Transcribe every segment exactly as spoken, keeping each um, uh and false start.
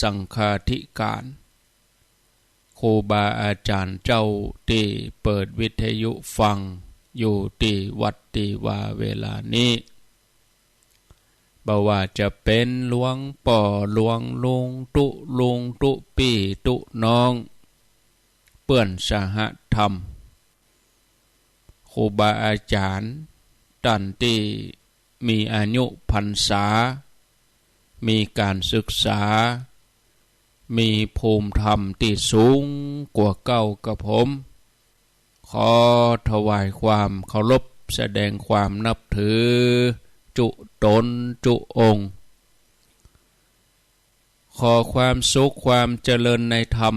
สังฆาธิการ ครูบาอาจ๋ารย์เจ้าตี้เปิดวิทยุฟังอยู่ตี้วัดตี้วาเวลานี้ บ่ว่าจะเป๋นหลวงป้อหลวงลุงตุ๊ลุงตุ๊ปี้ตุ๊น้อง เปื้อนสหธรรม ครูบาอาจ๋ารย์ต้านตี้มีอายุพรรษา มีก๋านศึกษา มีภูมิธรรมตี้สูงกว่าเก้ากับผม ขอถวายความเคารพแสดงความนับถือจุต๋นจุองค์ ขอความสุขความเจริญในธรรม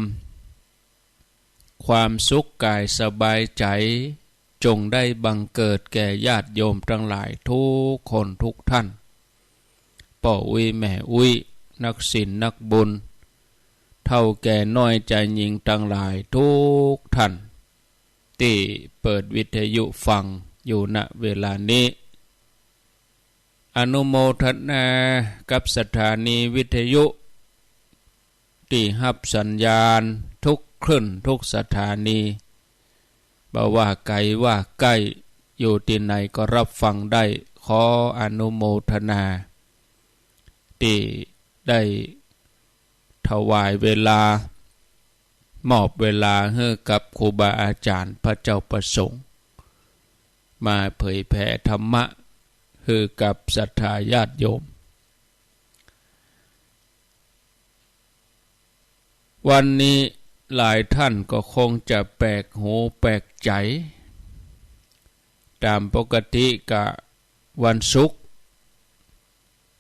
ความสุขก๋ายสบายใจ๋ จงได้บังเกิดแก่ญาติโยมตังหลายทุกคนทุกท่าน ป้ออุ๊ยแม่อุ๊ย นักศีลนักบุญ เฒ่าแก่น้อยจายญิงตังหลายทุกท่าน ตี้เปิดวิทยุฟังอยู่ ณ เวลานี้ อนุโมทนากับสถานีวิทยุ ตี้ฮับสัญญาณทุกคลื่นทุกสถานี บ่ว่าไก๋ว่าใก้ อยู่ตี้ไหนก็ฮับฟังได้ ขออนุโมทนา ตี้ได้ถวายเวลา มอบเวลาหื้อกับครูบาอาจ๋ารย์พระเจ้าประสงค์ มาเผยแผ่ธรรมะหื้อกับศรัทธาญาติโยม วันนี้หลายท่านก็คงจะแปลกหูแปลกใจ๋ ต๋ามปกติก็วันศุกร์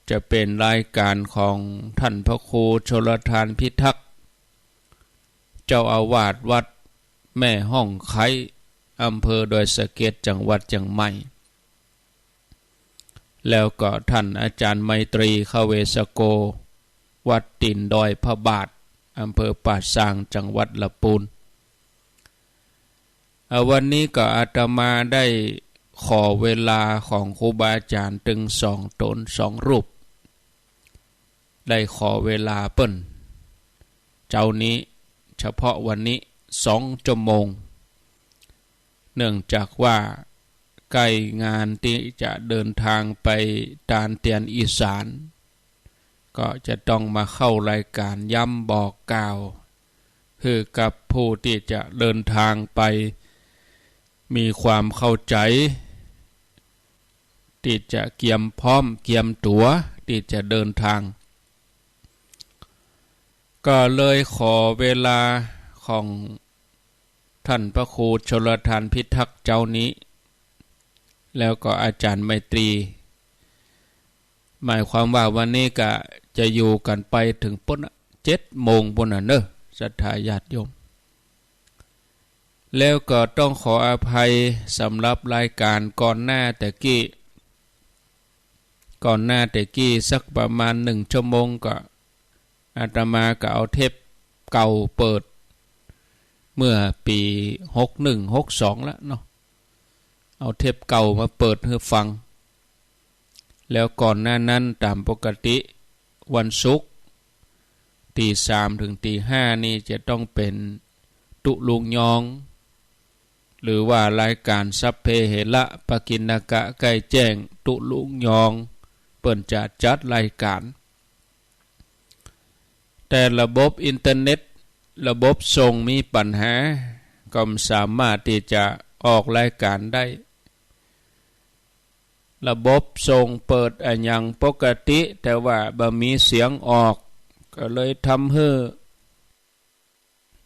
จะเป๋นรายก๋านของท่านพระครูชลทานพิทักษ์ เจ้าอาวาสวัดแม่ฮ่องไคร้ อำเภอดอยสะเก็ด จังหวัดเจียงใหม่ แล้วก็ท่านอาจ๋ารย์ไมตรี ขเวสโก วัดตี๋นดอยพระบาท อำเภอป่าซาง จังหวัดละปูน อ่า วันนี้ก็อาตมาได้ขอเวลาของครูบาอาจ๋ารย์ตึงสองต๋นสองรูป ได้ขอเวลาเปิ้น เจ๊านี้ เฉพาะวันนี้สองชั่วโมง เนื่องจากว่าใก้งานตี้จะเดินทางไปตานเตียนอีสาน ก็จะต้องมาเข้ารายก๋านย้ำบอกกล่าว หื้อกับผู้ตี้จะเดินทางไป มีความเข้าใจ๋ ตี้จะเกียมพร้อมเกียมตั๋วตี้จะเดินทาง ก็เลยขอเวลาของท่านพระครูชลทานพิทักษ์เจ๊านี้ แล้วก็อาจ๋ารย์ไมตรี หมายความว่าวันนี้ก็จะอยู่กั๋นไปเถิงปู๊นน่ะ เจ็ดโมงปู๊นน่ะเนาะ ศรัทธาญาติโยม แล้วก็ต้องขออภัยสำหรับรายก๋านก่อนหน้าแต่กี้ ก่อนหน้าแต่กี้สักประมาณหนึ่งชั่วโมงก็ อาตมาก็เอาเทปเก่าเปิด เมื่อปี๋หกหนึ่ง หกสองละเนาะ เอาเทปเก่ามาเปิดหื้อฟัง แล้วก่อนหน้านั้นต๋ามปกติวันศุกร์ ตี๋สามเถิงตี๋ห้านี่จะต้องเป๋นตุ๊ลุงยอง หรือว่ารายก๋านสัพเพเหระปกิณณกะใก้แจ้งตุ๊ลุงยอง เปิ้นจะจัดรายก๋าน แต่ระบบอินเทอร์เน็ต ระบบส่งมีปัญหา ก็บ่สามารถตี้จะออกรายก๋านได้ ระบบส่งเปิดอะหยังปกติ แต่ว่าบ่มีเสียงออก ก็เลยทำหื้อ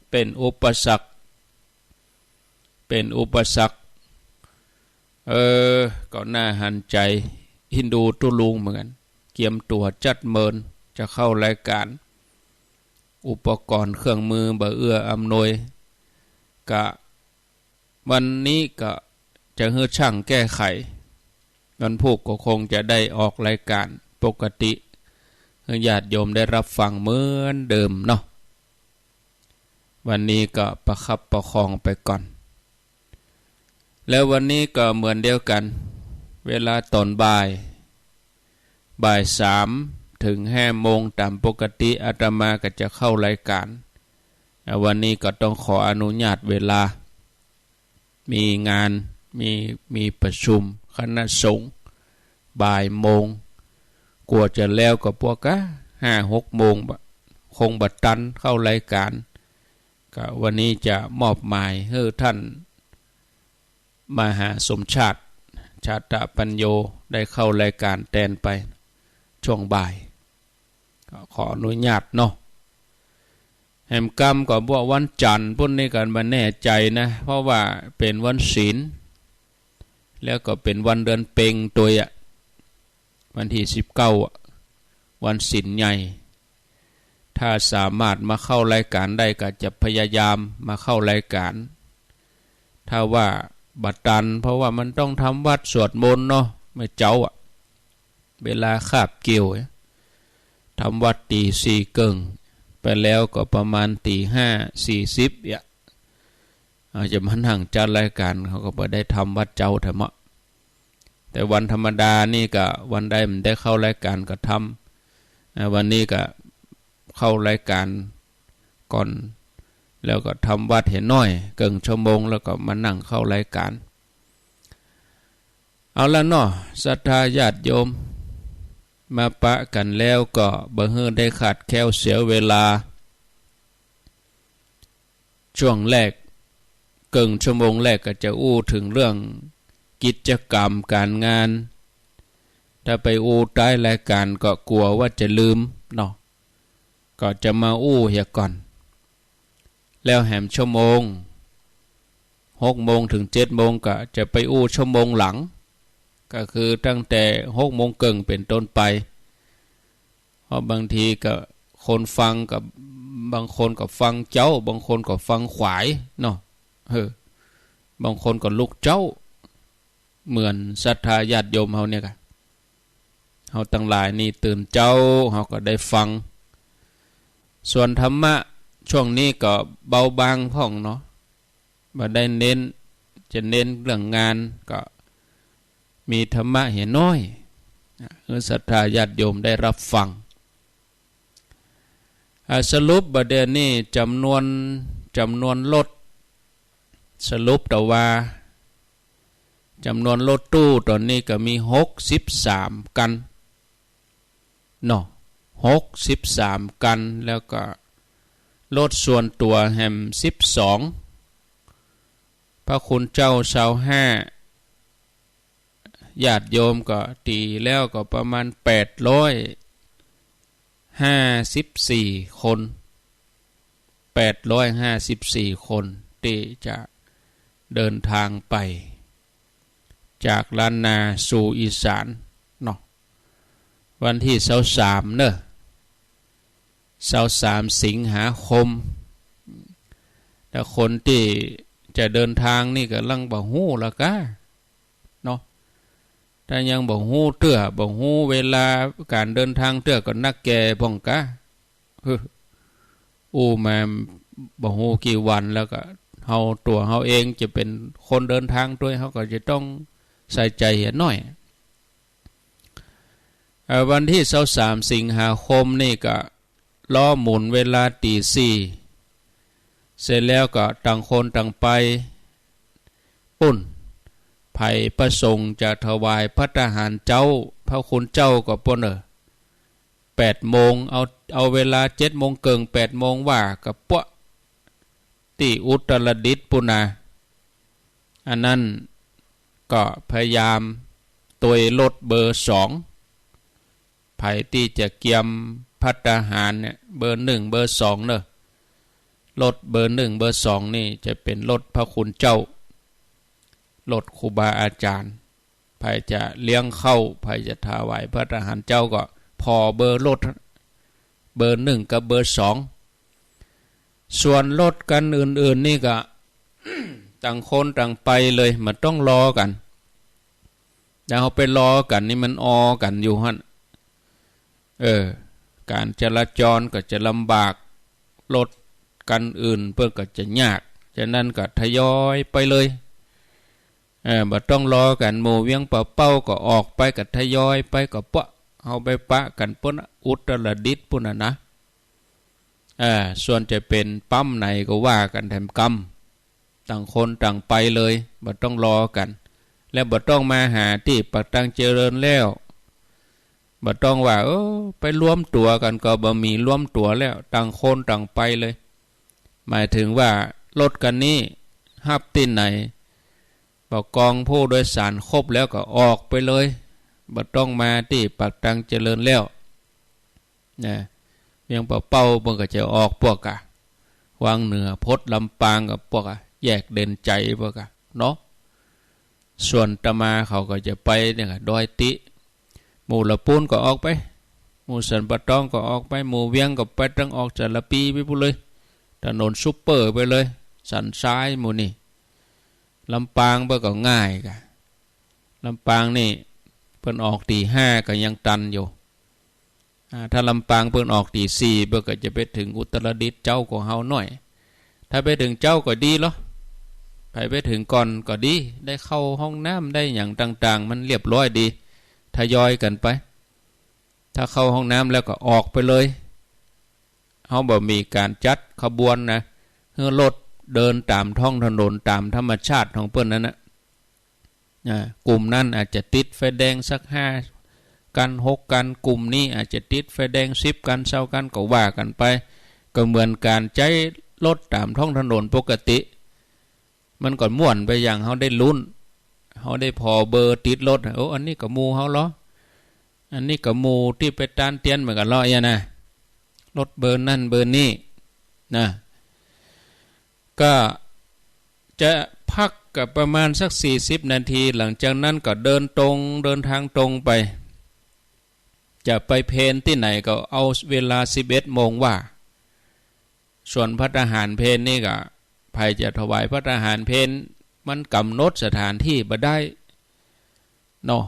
เป๋นอุปสรรค เป๋นอุปสรรค เออ ก็น่าหันใจ๋ เอ็นดูตุ๊ลุงเหมือนกั๋น เกียมตั๋วจัดเมิน จะเข้ารายก๋าน อุปกรณ์เครื่องมือบ่เอื้ออำนวย กะวันนี้ก็จะหื้อช่างแก้ไข วันพูกก็คงจะได้ออกรายก๋านปกติ หื้อญาติโยมได้ฮับฟังเหมือนเดิมเนาะ วันนี้ก็ประคับประคองไปก่อน แล้ววันนี้ก็เหมือนเดียวกั๋น เวลาต๋อนบ่าย บ่ายสาม เถิงห้าโมงต๋ามปกติ อาตมาก็จะเข้ารายก๋าน อ่า วันนี้ก็ต้องขออนุญาตเวลา มีงาน มี มีประชุมคณะสงฆ์บ่ายโมง กั๋วจะแล้วก็ปวกกะห้าหกโมงบ่ คงบ่ตันเข้ารายก๋าน ก็วันนี้จะมอบหมายหื้อท่านมหาสมชาติ ชาตะปัญโญ ได้เข้ารายก๋านแตนไปช่วงบ่าย ก็ขออนุญาตเนาะ แหมกำก็บ่าวันจันทร์ปู้นนี่ก็บ่แน่ใจ๋นะ เพราะว่าเป๋นวันศีล แล้วก็เป๋นวันเดือนเพ็ญตวยอะ วันตี้สิบเก้าอะ วันศีลใหญ่ ถ้าสามารถมาเข้ารายก๋านได้ก็จะพยายามมาเข้ารายก๋าน ถ้าว่าบ่ตัน เพราะว่ามันต้องทำวัตรสวดมนต์เนาะ เมื่อเจ๊าอะ เวลาคาบเกี่ยว ทำวัตรตี๋สี่เกิ่ง ไปแล้วก็ประมาณตี๋ห้าสี่สิบเนี่ย เอาจะมานั่งจัดรายก๋าน เขาก็บ่ได้ทำวัตรเจ๊าแถมอะ แต่วันธรรมดานี่ก็วันใดบ่ได้เข้ารายก๋านก็ทำ อ่า วันนี้ก็เข้ารายก๋านก่อน แล้วก็ทำวัตรเหียหน้อยเกิ่งชั่วโมง แล้วก็มานั่งเข้ารายก๋าน เอาละเนาะ ศรัทธาญาติโยม มาปะกั๋นแล้วก็บ่หื้อได้ขาดแคลนเสียเวลา ช่วงแรก เกิ่งชั่วโมงแรกก็จะอู้เถิงเรื่องกิจกรรมก๋านงาน ถ้าไปอู้ต๊ายรายก๋านก็กั๋วว่าจะลืมเนาะ ก็จะมาอู้เหียก่อน แล้วแหมชั่วโมง หกโมงเถิงเจ็ดโมงก็จะไปอู้ชั่วโมงหลัง ก็คือตั้งแต่หกโมงเกิ่งเป๋นต้นไป เพราะบางทีก็คนฟังก็ บางคนก็ฟังเจ๊า บางคนก็ฟังขวายเนาะ เออ บางคนก็ลุกเจ๊า เหมือนศรัทธาญาติโยมเฮาเนี่ยก่ะ เฮาตังหลายนี่ตื่นเจ๊า เฮาก็ได้ฟัง ส่วนธรรมะช่วงนี้ก็เบาบางพ่องเนาะ บ่ได้เน้น จะเน้นเรื่องงาน ก็มีธรรมะเหียหน้อย หื้อศรัทธาญาติโยมได้รับฟัง อ่า สรุปบ่าเดี่ยวนี้จ๋ำนวน จ๋ำนวนรถ สรุปแต่ว่า จ๋ำนวนรถตู้ต๋อนนี้ก็มีหกสิบสามคันเนาะ หกสิบสามคัน แล้วก็รถส่วนตั๋วแหมสิบสอง พระคุณเจ้าซาวห้า ญาติโยมก็ตี๋แล้วก็ประมาณแปดร้อยห้าสิบสี่คน แปดร้อยห้าสิบสี่คน ตี้จะเดินทางไป จากล้านนาสู่อีสานเนาะ วันตี้ซาวสามเนาะ ซาวสามสิงหาคม แต่คนตี้จะเดินทางนี่ก็ลังบ่ฮู้ละก้า เนาะ ถ้ายังบ่ฮู้เตื้อ บ่ฮู้เวลาก๋านเดินทางเตื้อ ก็นักแก่พ่องก้า อู้มาบ่ฮู้กี่วันแล้วก็ เฮาตั๋วเฮาเองจะเป๋นคนเดินทางตวย เฮาก็จะต้องใส่ใจ๋เหียหน้อย เอ่อ วันตี้ซาวสามสิงหาคมนี่ก็ ล้อหมุนเวลาตี๋สี่ เสร็จแล้วก็ต่างคนต่างไปปู้น ใผประสงค์จะถวายภัตตาหารเจ๊า พระคุณเจ้าก็ปู้นเน่อ แปดโมง เอา เอาเวลาเจ็ดโมงเกิ่ง แปดโมงว่าก็ปะ ตี้อุตรดิตถ์ปู้นนา อันนั้นก็พยายามตวยรถเบอร์สอง ใผตี้จะเกียมภัตตาหารเนี่ย เบอร์หนึ่ง เบอร์สองเน่อ รถเบอร์หนึ่ง เบอร์สองนี่จะเป๋นรถพระคุณเจ้า รถครูบาอาจ๋ารย์ ใผจะเลี้ยงข้าว ใผจะถวายภัตตาหารเจ๊าก็ผ่อเบอร์รถ เบอร์หนึ่งกับเบอร์สอง ส่วนรถคันอื่นๆ นี่ก็ ต่างคนต่างไปเลย บ่ต้องรอกั๋น ถ้าเฮาไปรอกั๋นนี่มันออกั๋นอยู่หั้น เออ ก๋านจราจรก็จะลำบาก รถคันอื่นเปิ้นก็จะยาก ฉะนั้นก็ทยอยไปเลย เออ บ่ต้องรอกั๋น หมู่เวียงป่าเป้าก็ออกไป ก็ทยอยไป ก็ปะ เฮาไปปะกั๋นปู๊นอุตรดิตถ์ปู๊นน่ะนะ เออ ส่วนจะเป๋นปั๊มไหนก็ว่ากั๋นแถมกำ ต่างคนต่างไปเลย บ่ต้องรอกั๋น และบ่ต้องมาหาตี้ปากตังเจริญแล้ว บ่ต้องว่า เออ ไปรวมตั๋วกั๋น ก็บ่มีรวมตั๋วแล้ว ต่างคนต่างไปเลย หมายถึงว่ารถคันนี้ฮับตี้ไหน บ่กองผู้โดยสารครบแล้วก็ออกไปเลย บ่ต้องมาตี้ปากตังเจริญแล้ว นะ เวียงป่าเป้าเปิ้นก็จะออกปวกกะ วังเหนือ พดลำปางก็ปวกกะ แยกเด่นชัยปวกกะเนาะ ส่วนอาตมาเขาก็จะไปเนี่ยกะ ดอยติ หมู่ละปูนก็ออกไป หมู่สันป่าตองก็ออกไป หมู่เวียงก็ไปตังออกสารภีไปปู๊นเลย ถนนซุปเปอร์ไปเลย สันทรายหมู่นี่ ลำปางเปิ้นก็ง่ายกะ ลำปางนี่เปิ้นออกตี๋ห้าก็ยังตันอยู่ อ่า ถ้าลำปางเปิ้นออกตี๋สี่ เปิ้นก็จะไปเถิงอุตรดิตถ์เจ๊าก่อเฮาหน้อย ถ้าไปเถิงเจ๊าก็ดีลอ ใผไปเถิงก่อนก็ดี ได้เข้าห้องน้ำได้หยังต่างๆ มันเรียบร้อยดี ทยอยกั๋นไป ถ้าเข้าห้องน้ำแล้วก็ออกไปเลย เฮาบ่มีก๋านจัดขบวนนะ หื้อรถเดินต๋ามท้องถนนต๋ามธรรมชาติของเปิ้นนั้นนะ อ่า กลุ่มนั้นอาจจะติดไฟแดงสักห้ากั๋น หกกั๋น กลุ่มนี้อาจจะติดไฟแดงสิบกั๋น ซาวกั๋น ก็ว่ากั๋นไป ก็เหมือนก๋านใจ๊รถต๋ามท้องถนนปกติ มันก็ม่วนไปอย่าง เฮาได้ลุ้น เฮาได้ผ่อเบอร์ติดรถ โอ้ อันนี้ก็หมู่เฮาลอ อันนี้ก็หมู่ตี้ไปตานเตียนเหมือนกั๋นลอ เอี้ยนะ รถเบอร์นั้นเบอร์นี้นะ ก็จะพักก็ประมาณสักสี่สิบนาที หลังจากนั้นก็เดินตรง เดินทางตรงไป จะไปเพลตี้ไหนก็เอาเวลาสิบเอ็ดโมงว่า ส่วนภัตตาหารเพลนี่ก็ ใผจะถวายภัตตาหารเพล มันก๋ำหนดสถานตี้บ่ได้เนาะ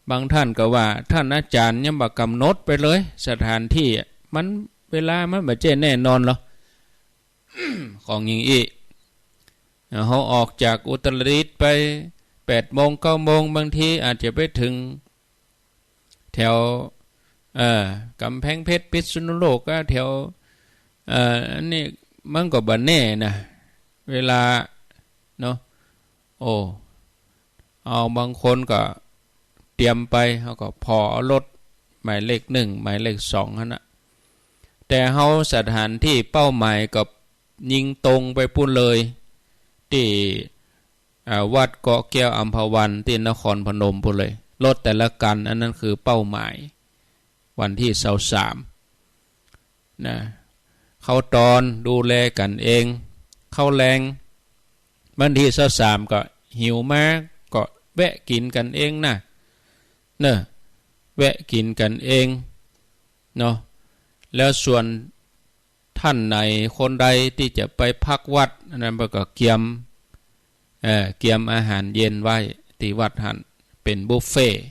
บางต้านก็ว่า ต้านอาจ๋ารย์ยังบ่ก๋ำหนดไปเลย สถานตี้อะ มัน เวลามันบ่ใจ้แน่นอนลอ ของอย่างอี้ เฮาออกจากอุตรดิตถ์ไปแปดโมง เก้าโมง บางทีอาจจะไปเถิงแถว เอ่อ ก๋ำแพงเพชร พิษณุโลก ก็แถว เอ่อ อันนี้มันก็บ่แน่นะ เวลาเนาะ โอ้ เอาบางคนก็เตรียมไป เฮาก็ผ่อเอารถหมายเลขหนึ่ง หมายเลขสองหั้นนะ แต่เฮาสถานตี้เป้าหมายก็ยิงตรงไปปู๊นเลย ตี้ อ่า วัดเกาะแก้วอัมพวันตี้นครพนมปู๊นเลย รถแต่ละคัน อันนั้นคือเป้าหมาย วันตี้ซาวสาม นะ เข้าตอนดูแลกั๋นเอง เข้าแลง วันตี้ซาวสามก็หิวมาก็แวะกิ๋นกั๋นเองนะ เนาะ แวะกิ๋นกั๋นเองเนาะ แล้วส่วนต้านไหนคนใดตี้จะไปพักวัด อันนั้นเปิ้นก็เกียม เอ่อ เกียมอาหารเย็นไว้ตี้วัดหั้น เป๋นบุฟเฟ่ต์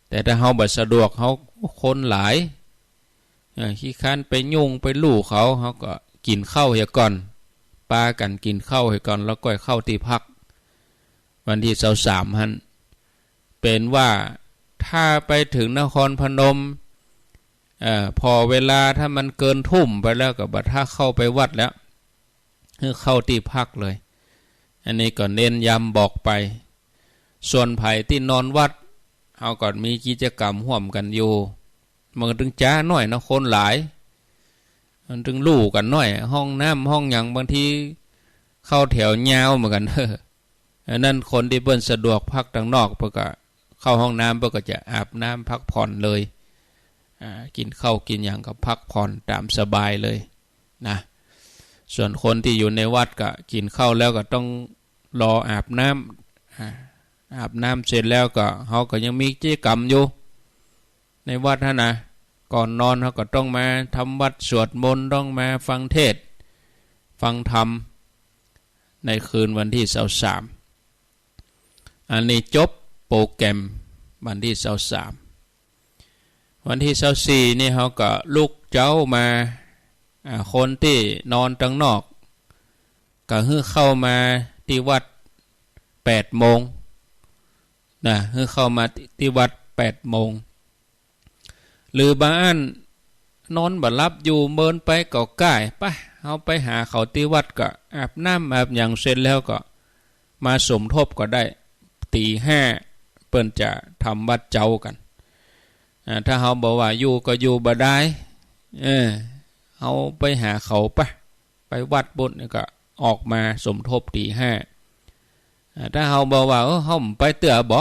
แต่ถ้าเฮาบ่สะดวก เฮาคนหลาย เอ่อ ขี้คร้านไปยุ่งไปลู่เขา เฮาก็กิ๋นข้าวเหียก่อน ปากั๋นกิ๋นข้าวเหียก่อน แล้วก้อยเข้าตี้พัก วันตี้ซาวสามหั้น เป๋นว่าถ้าไปเถิงนครพนม เอ่อ ผ่อเวลาถ้ามันเกินทุ่มไปแล้วก็บ่ถ้าเข้าไปวัดแล้ว หื้อเข้าตี้พักเลย อันนี้ก็เน้นย้ำบอกไป ส่วนใผตี้นอนวัด เฮาก็มีกิจกรรมฮ่วมกั๋นอยู่ มันก็ตึงจ๊าหน้อยเนาะ คนหลาย มันตึงลู่กั๋นหน้อย ห้องน้ำห้องหยังบางทีเข้าแถวยาวเหมือนกั๋น อันนั้นคนตี้เปิ้นสะดวกพักตังนอก เปิ้นก็เข้าห้องน้ำ เปิ้นก็จะอาบน้ำพักผ่อนเลย อ่า กิ๋นข้าวกิ๋นหยังก็พักผ่อนต๋ามสบายเลยนะ ส่วนคนตี้อยู่ในวัดก็กิ๋นข้าวแล้วก็ต้องรออาบน้ำ อ่า อาบน้ำเสร็จแล้วก็ เฮาก็ยังมีกิจกรรมอยู่ ในวัดหั้นนะ ก่อนนอนเฮาก็ต้องมาทำวัตรสวดมนต์ ต้องมาฟังเทศน์ ฟังธรรม ในคืนวันตี้ซาวสาม อันนี้จบโปรแกรมวันตี้ซาวสาม วันตี้ซาวสี่นี่เฮาก็ลุกเจ๊ามา อ่า คนตี้นอนตังนอก ก็หื้อเข้ามาตี้วัดแปดโมงนะ หื้อเข้ามาตี้วัดแปดโมง หรือบางอั้นนอนบ่หลับอยู่เมินไปก็ก้าย ไป เฮาไปหาเขาตี้วัดก็อาบน้ำอาบหยังเสร็จแล้วก็มาสมทบก็ได้ ตี๋ห้าเปิ้นจะทำวัตรเจ๊ากั๋น อ่า ถ้าเฮาบอกว่าอยู่ก็อยู่บ่ได้ เออ เฮาไปหาเขาปะ ไปวัดปุ้น แล้วก็ออกมาสมทบตี๋ห้า อ่า ถ้าเฮาบอกว่า เออ เฮาบ่ไปเตื้อบ่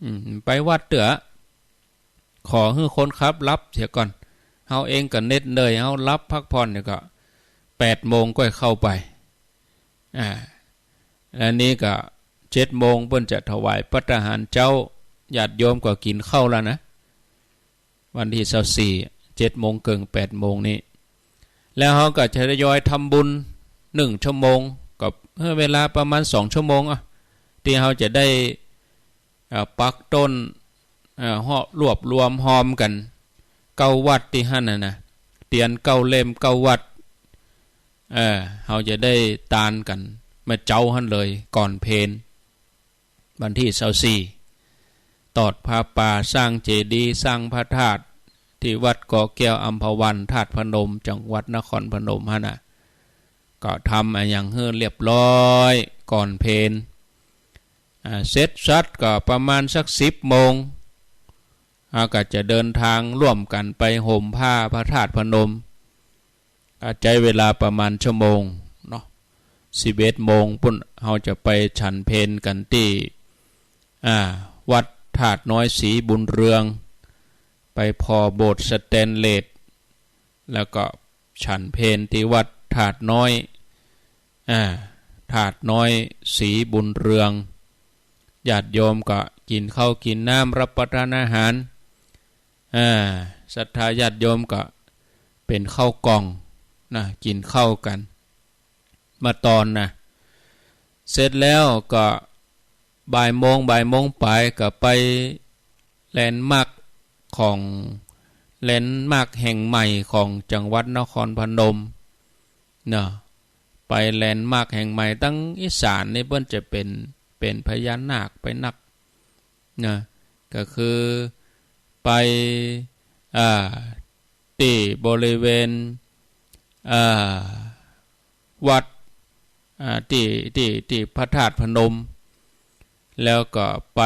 อืม ไปวัดเตื้อ ขอหื้อคนขับหลับเสียก่อน เฮาเองก็เหน็ดเหนื่อย เฮาหลับพักผ่อน แล้วก็แปดโมงก้อยเข้าไป อ่า แล้วนี้ก็เจ็ดโมงเปิ้นจะถวายภัตตาหารเจ๊า ญาติโยมก็กิ๋นข้าวแล้วนะ วันตี้ซาวสี่ เจ็ดโมงเกิ่ง แปดโมงนี้ แล้วเฮาก็จะทยอยทำบุญหนึ่งชั่วโมง ก็ เออ เวลาประมาณสองชั่วโมงอะ ตี้เฮาจะได้ เอ่อ ปักต้น เอ่อ ฮอ รวบรวมฮอมกั๋น เก้าวัดตี้หั้นน่ะนะ เตียนเก้าเล่ม เก้าวัด เอ่อ เฮาจะได้ตานกั๋นเมื่อเจ๊าหั้นเลย ก่อนเพล วันตี้ซาวสี่ ตอดผ้าป่า สร้างเจดีย์ สร้างพระธาตุ ตี้วัดกอแก้วอัมพวัน ธาตุพนม จังหวัดนครพนมหั้นน่ะ ก็ทำอะหยังหื้อเรียบร้อยก่อนเพล อ่า เสร็จสัดก็ประมาณสักสิบโมง เฮาก็จะเดินทางร่วมกั๋นไปห่มผ้าพระธาตุพนม ก็ใจ๊เวลาประมาณชั่วโมงเนาะ สิบเอ็ดโมงปุ้น เฮาจะไปฉันเพลกั๋นตี้ อ่า วัดธาตุน้อยศรีบุญเรือง ไปผ่อโบสถ์สแตนเลส แล้วก็ฉันเพลตี้วัดธาตุน้อย อ่า ธาตุน้อยศรีบุญเรือง ญาติโยมก็กิ๋นข้าวกิ๋นน้ำรับประทานอาหาร อ่า ศรัทธาญาติโยมก็เป๋นข้าวกล่องนะ กิ๋นข้าวกั๋น มาตอนนะ เสร็จแล้วก็บ่ายโมง บ่ายโมงปลายก็ไปแลนด์มาร์คของ แลนด์มาร์คแห่งใหม่ของจังหวัดนครพนมเนาะ ไปแลนด์มาร์คแห่งใหม่ ตังอีสานนี่เปิ้นจะเป๋น เป๋นพญานาคไปนักนะ ก็คือไป อ่า ตี้บริเวณ อ่า วัด อ่า ตี้ ตี้ ตี้พระธาตุพนม แล้วก็ไป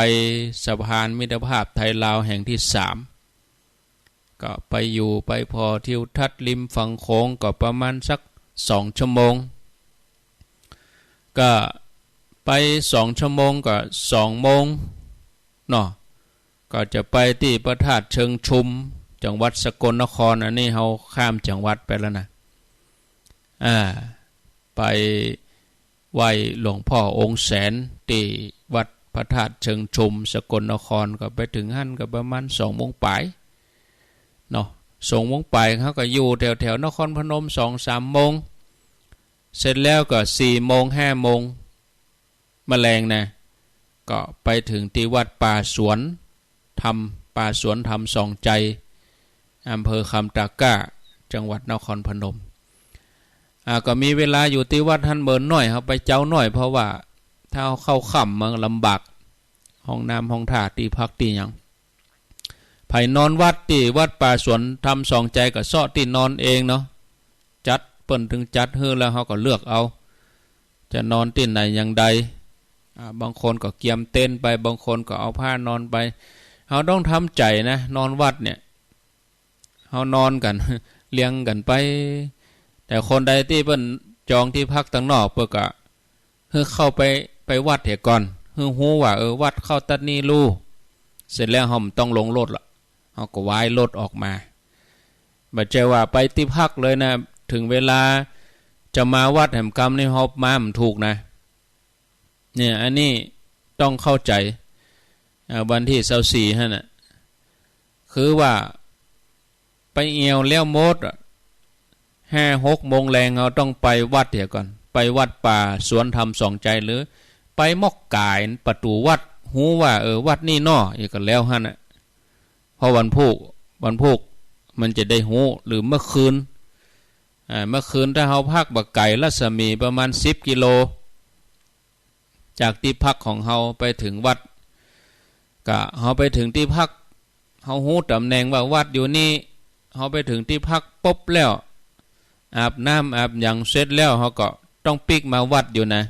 สะพานมิตรภาพไทยลาวแห่งตี้สาม ก็ไปอยู่ไปผ่อทิวทัศน์ริมฝั่งโขงก็ประมาณสักสองชั่วโมง ก็ไปสองชั่วโมงก็สองโมงเนาะ ก็จะไปตี้พระธาตุเชิงชุม จังหวัดสกลนคร อันนี้เฮาข้ามจังหวัดไปแล้วนะ อ่า ไปไหว้หลวงพ่อองค์แสนตี้วัดพระธาตุเชิงชุม สกลนคร ก็ไปเถิงหั้นก็ประมาณสองโมงปลายเนาะ สองโมงปลาย เฮาก็อยู่แถวๆนครพนมสองสามโมง เสร็จแล้วก็สี่โมงห้าโมง มะแลงนะ ก็ไปเถิงตี้วัดป่าสวนธรรม ป่าสวนธรรมสองใจ อำเภอคำตากล้า จังหวัดนครพนม อ่า ก็มีเวลาอยู่ตี้วัดหั้นเมินหน้อย เฮาไปเจ๊าหน้อย เพราะว่าถ้าเฮาเข้าค่ำมันลำบาก ห้องน้ำห้องท่า ตี้พักตี้หยัง ใผนอนวัดตี้วัดป่าสวนธรรมสองใจก็เซาะตี้นอนเองเนาะ จัด เปิ้นตึงจัดหื้อแล้ว เฮาก็เลือกเอา จะนอนตี้ไหนอย่างใด อ่า บางคนก็เกียมเต็นท์ไป บางคนก็เอาผ้านอนไป เฮาต้องทำใจ๋นะ นอนวัดเนี่ย เฮานอนกั๋น เรียงกั๋นไป แต่คนใดตี้เปิ้นจองตี้พักตังนอก เปิ้นก็หื้อเข้าไป ไปวัดเหียก่อน หื้อฮู้ว่า เออ วัดเข้าตัดนี่ลู่ เสร็จแล้วเฮาบ่ต้องลงรถละ เฮาก็วายรถออกมา บ่ใจ้ว่าไปตี้พักเลยนะ เถิงเวลาจะมาวัดแหมกำนี่ เฮามาบ่ถูกนะ เนี่ย อันนี้ต้องเข้าใจ๋ อ่า วันตี้ซาวสี่หั้นน่ะ คือว่าไปเอี่ยวแล้วหมดอะ ห้าหกโมงแลง เฮาต้องไปวัดเหียก่อน ไปวัดป่าสวนธรรมสองใจ หรือไปมอกก๋ายประตู๋วัด ฮู้ว่า เออ วัดนี่เนาะ อีกก็แล้วหั้นน่ะ เพราะวันพูก วันพูกมันจะได้ฮู้ หรือเมื่อคืน อ่า เมื่อคืนถ้าเฮาพักบ่ไก๋ รัศมีประมาณสิบกิโล จากตี้พักของเฮาไปเถิงวัด ก็เฮาไปเถิงตี้พัก เฮาฮู้ต๋ำแหน่งว่าวัดอยู่นี่ เฮาไปเถิงตี้พักปุ๊บแล้ว อาบน้ำอาบหยังเสร็จแล้ว เฮาก็ต้องปิ๊กมาวัดอยู่นะ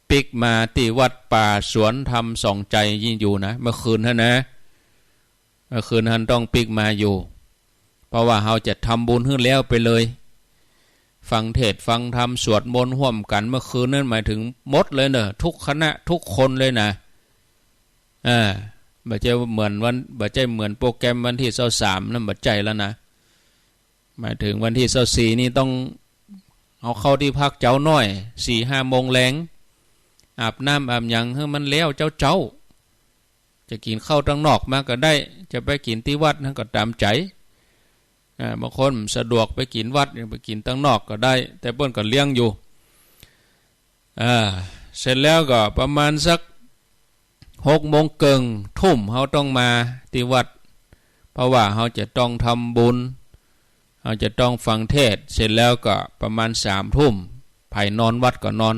ปิ๊กมาตี้วัดป่าสวนธรรมสองใจนี่อยู่นะ เมื่อคืนหั้นนะ เมื่อคืนหั้นต้องปิ๊กมาอยู่ เพราะว่าเฮาจะทำบุญหื้อแล้วไปเลย ฟังเทศน์ฟังธรรมสวดมนต์ฮ่วมกั๋นเมื่อคืนนั้น หมายถึงหมดเลยเน่อ ทุกคณะทุกคนเลยนะ อ่า บ่ใจ้เหมือนวัน บ่ใจ้เหมือนโปรแกรมวันตี้ซาวสามนั้น บ่ใจ้แล้วนะ หมายถึงวันตี้ซาวสี่นี่ต้องเอาเข้าตี้พักเจ๊าน้อย สี่ห้าโมงแลง อาบน้ำอาบหยังหื้อมันแล้วเจ๊าๆ จะกิ๋นข้าวตังนอกมาก็ได้ จะไปกิ๋นตี้วัดหั้นก็ต๋ามใจ๋ อ่า บางคนสะดวกไปกิ๋นวัด ไปกิ๋นตังนอกก็ได้ แต่เปิ้นก็เลี้ยงอยู่ อ่า เสร็จแล้วก็ประมาณสักหกโมงเกิ่งทุ่ม เฮาต้องมาตี้วัด เพราะว่าเฮาจะต้องทำบุญ เฮาจะต้องฟังเทศน์ เสร็จแล้วก็ประมาณสามทุ่ม ใผนอนวัดก็นอน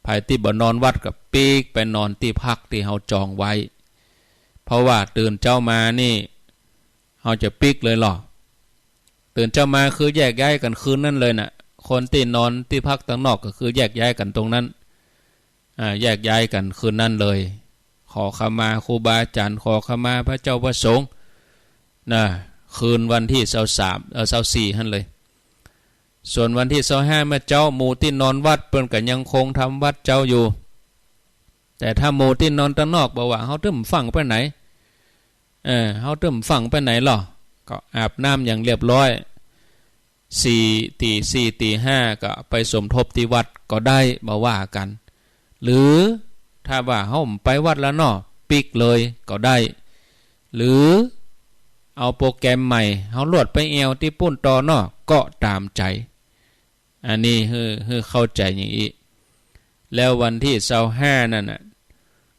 ใผตี้บ่นอนวัดก็ปิ๊กไปนอนตี้พักตี้เฮาจองไว้ เพราะว่าตื่นเจ๊ามานี่ เฮาจะปิ๊กเลยลอ ตื่นเจ๊ามาคือแยกย้ายกั๋นคืนนั้นเลยน่ะ คนตี้นอนตี้พักตังนอกก็คือแยกย้ายกั๋นตรงนั้น อ่า แยกย้ายกั๋นคืนนั้นเลย ขอขมาครูบาอาจ๋ารย์ ขอขมาพระเจ้าพระสงฆ์ นะ คืนวันตี้ซาวสาม เอ่อ ซาวสี่หั้นเลย ส่วนวันตี้ซาวห้าเมื่อเจ๊า หมู่ตี้นอนวัดเปิ้นก็ยังคงทำวัดเจ๊าอยู่ แต่ถ้าหมู่ตี้นอนตังนอก บ่ว่าเฮาตึ้มฟั่งไปไหน เออ เฮาตึ้มฟั่งไปไหนลอ ก็อาบน้ำอย่างเรียบร้อย สี่ ตี๋สี่ตี๋ห้าก็ไปสมทบตี้วัดก็ได้ บ่ว่ากั๋น หรือถ้าว่าเฮาบ่ไปวัดแล้วเนาะ ปิ๊กเลยก็ได้ หรือเอาโปรแกรมใหม่ เฮาลวดไปแอ่วตี้ปุ้นต่อเนาะ ก็ต๋ามใจ๋ อันนี้หื้อ หื้อเข้าใจ๋อย่างอี้ แล้ววันตี้ซาวห้านั่นน่ะ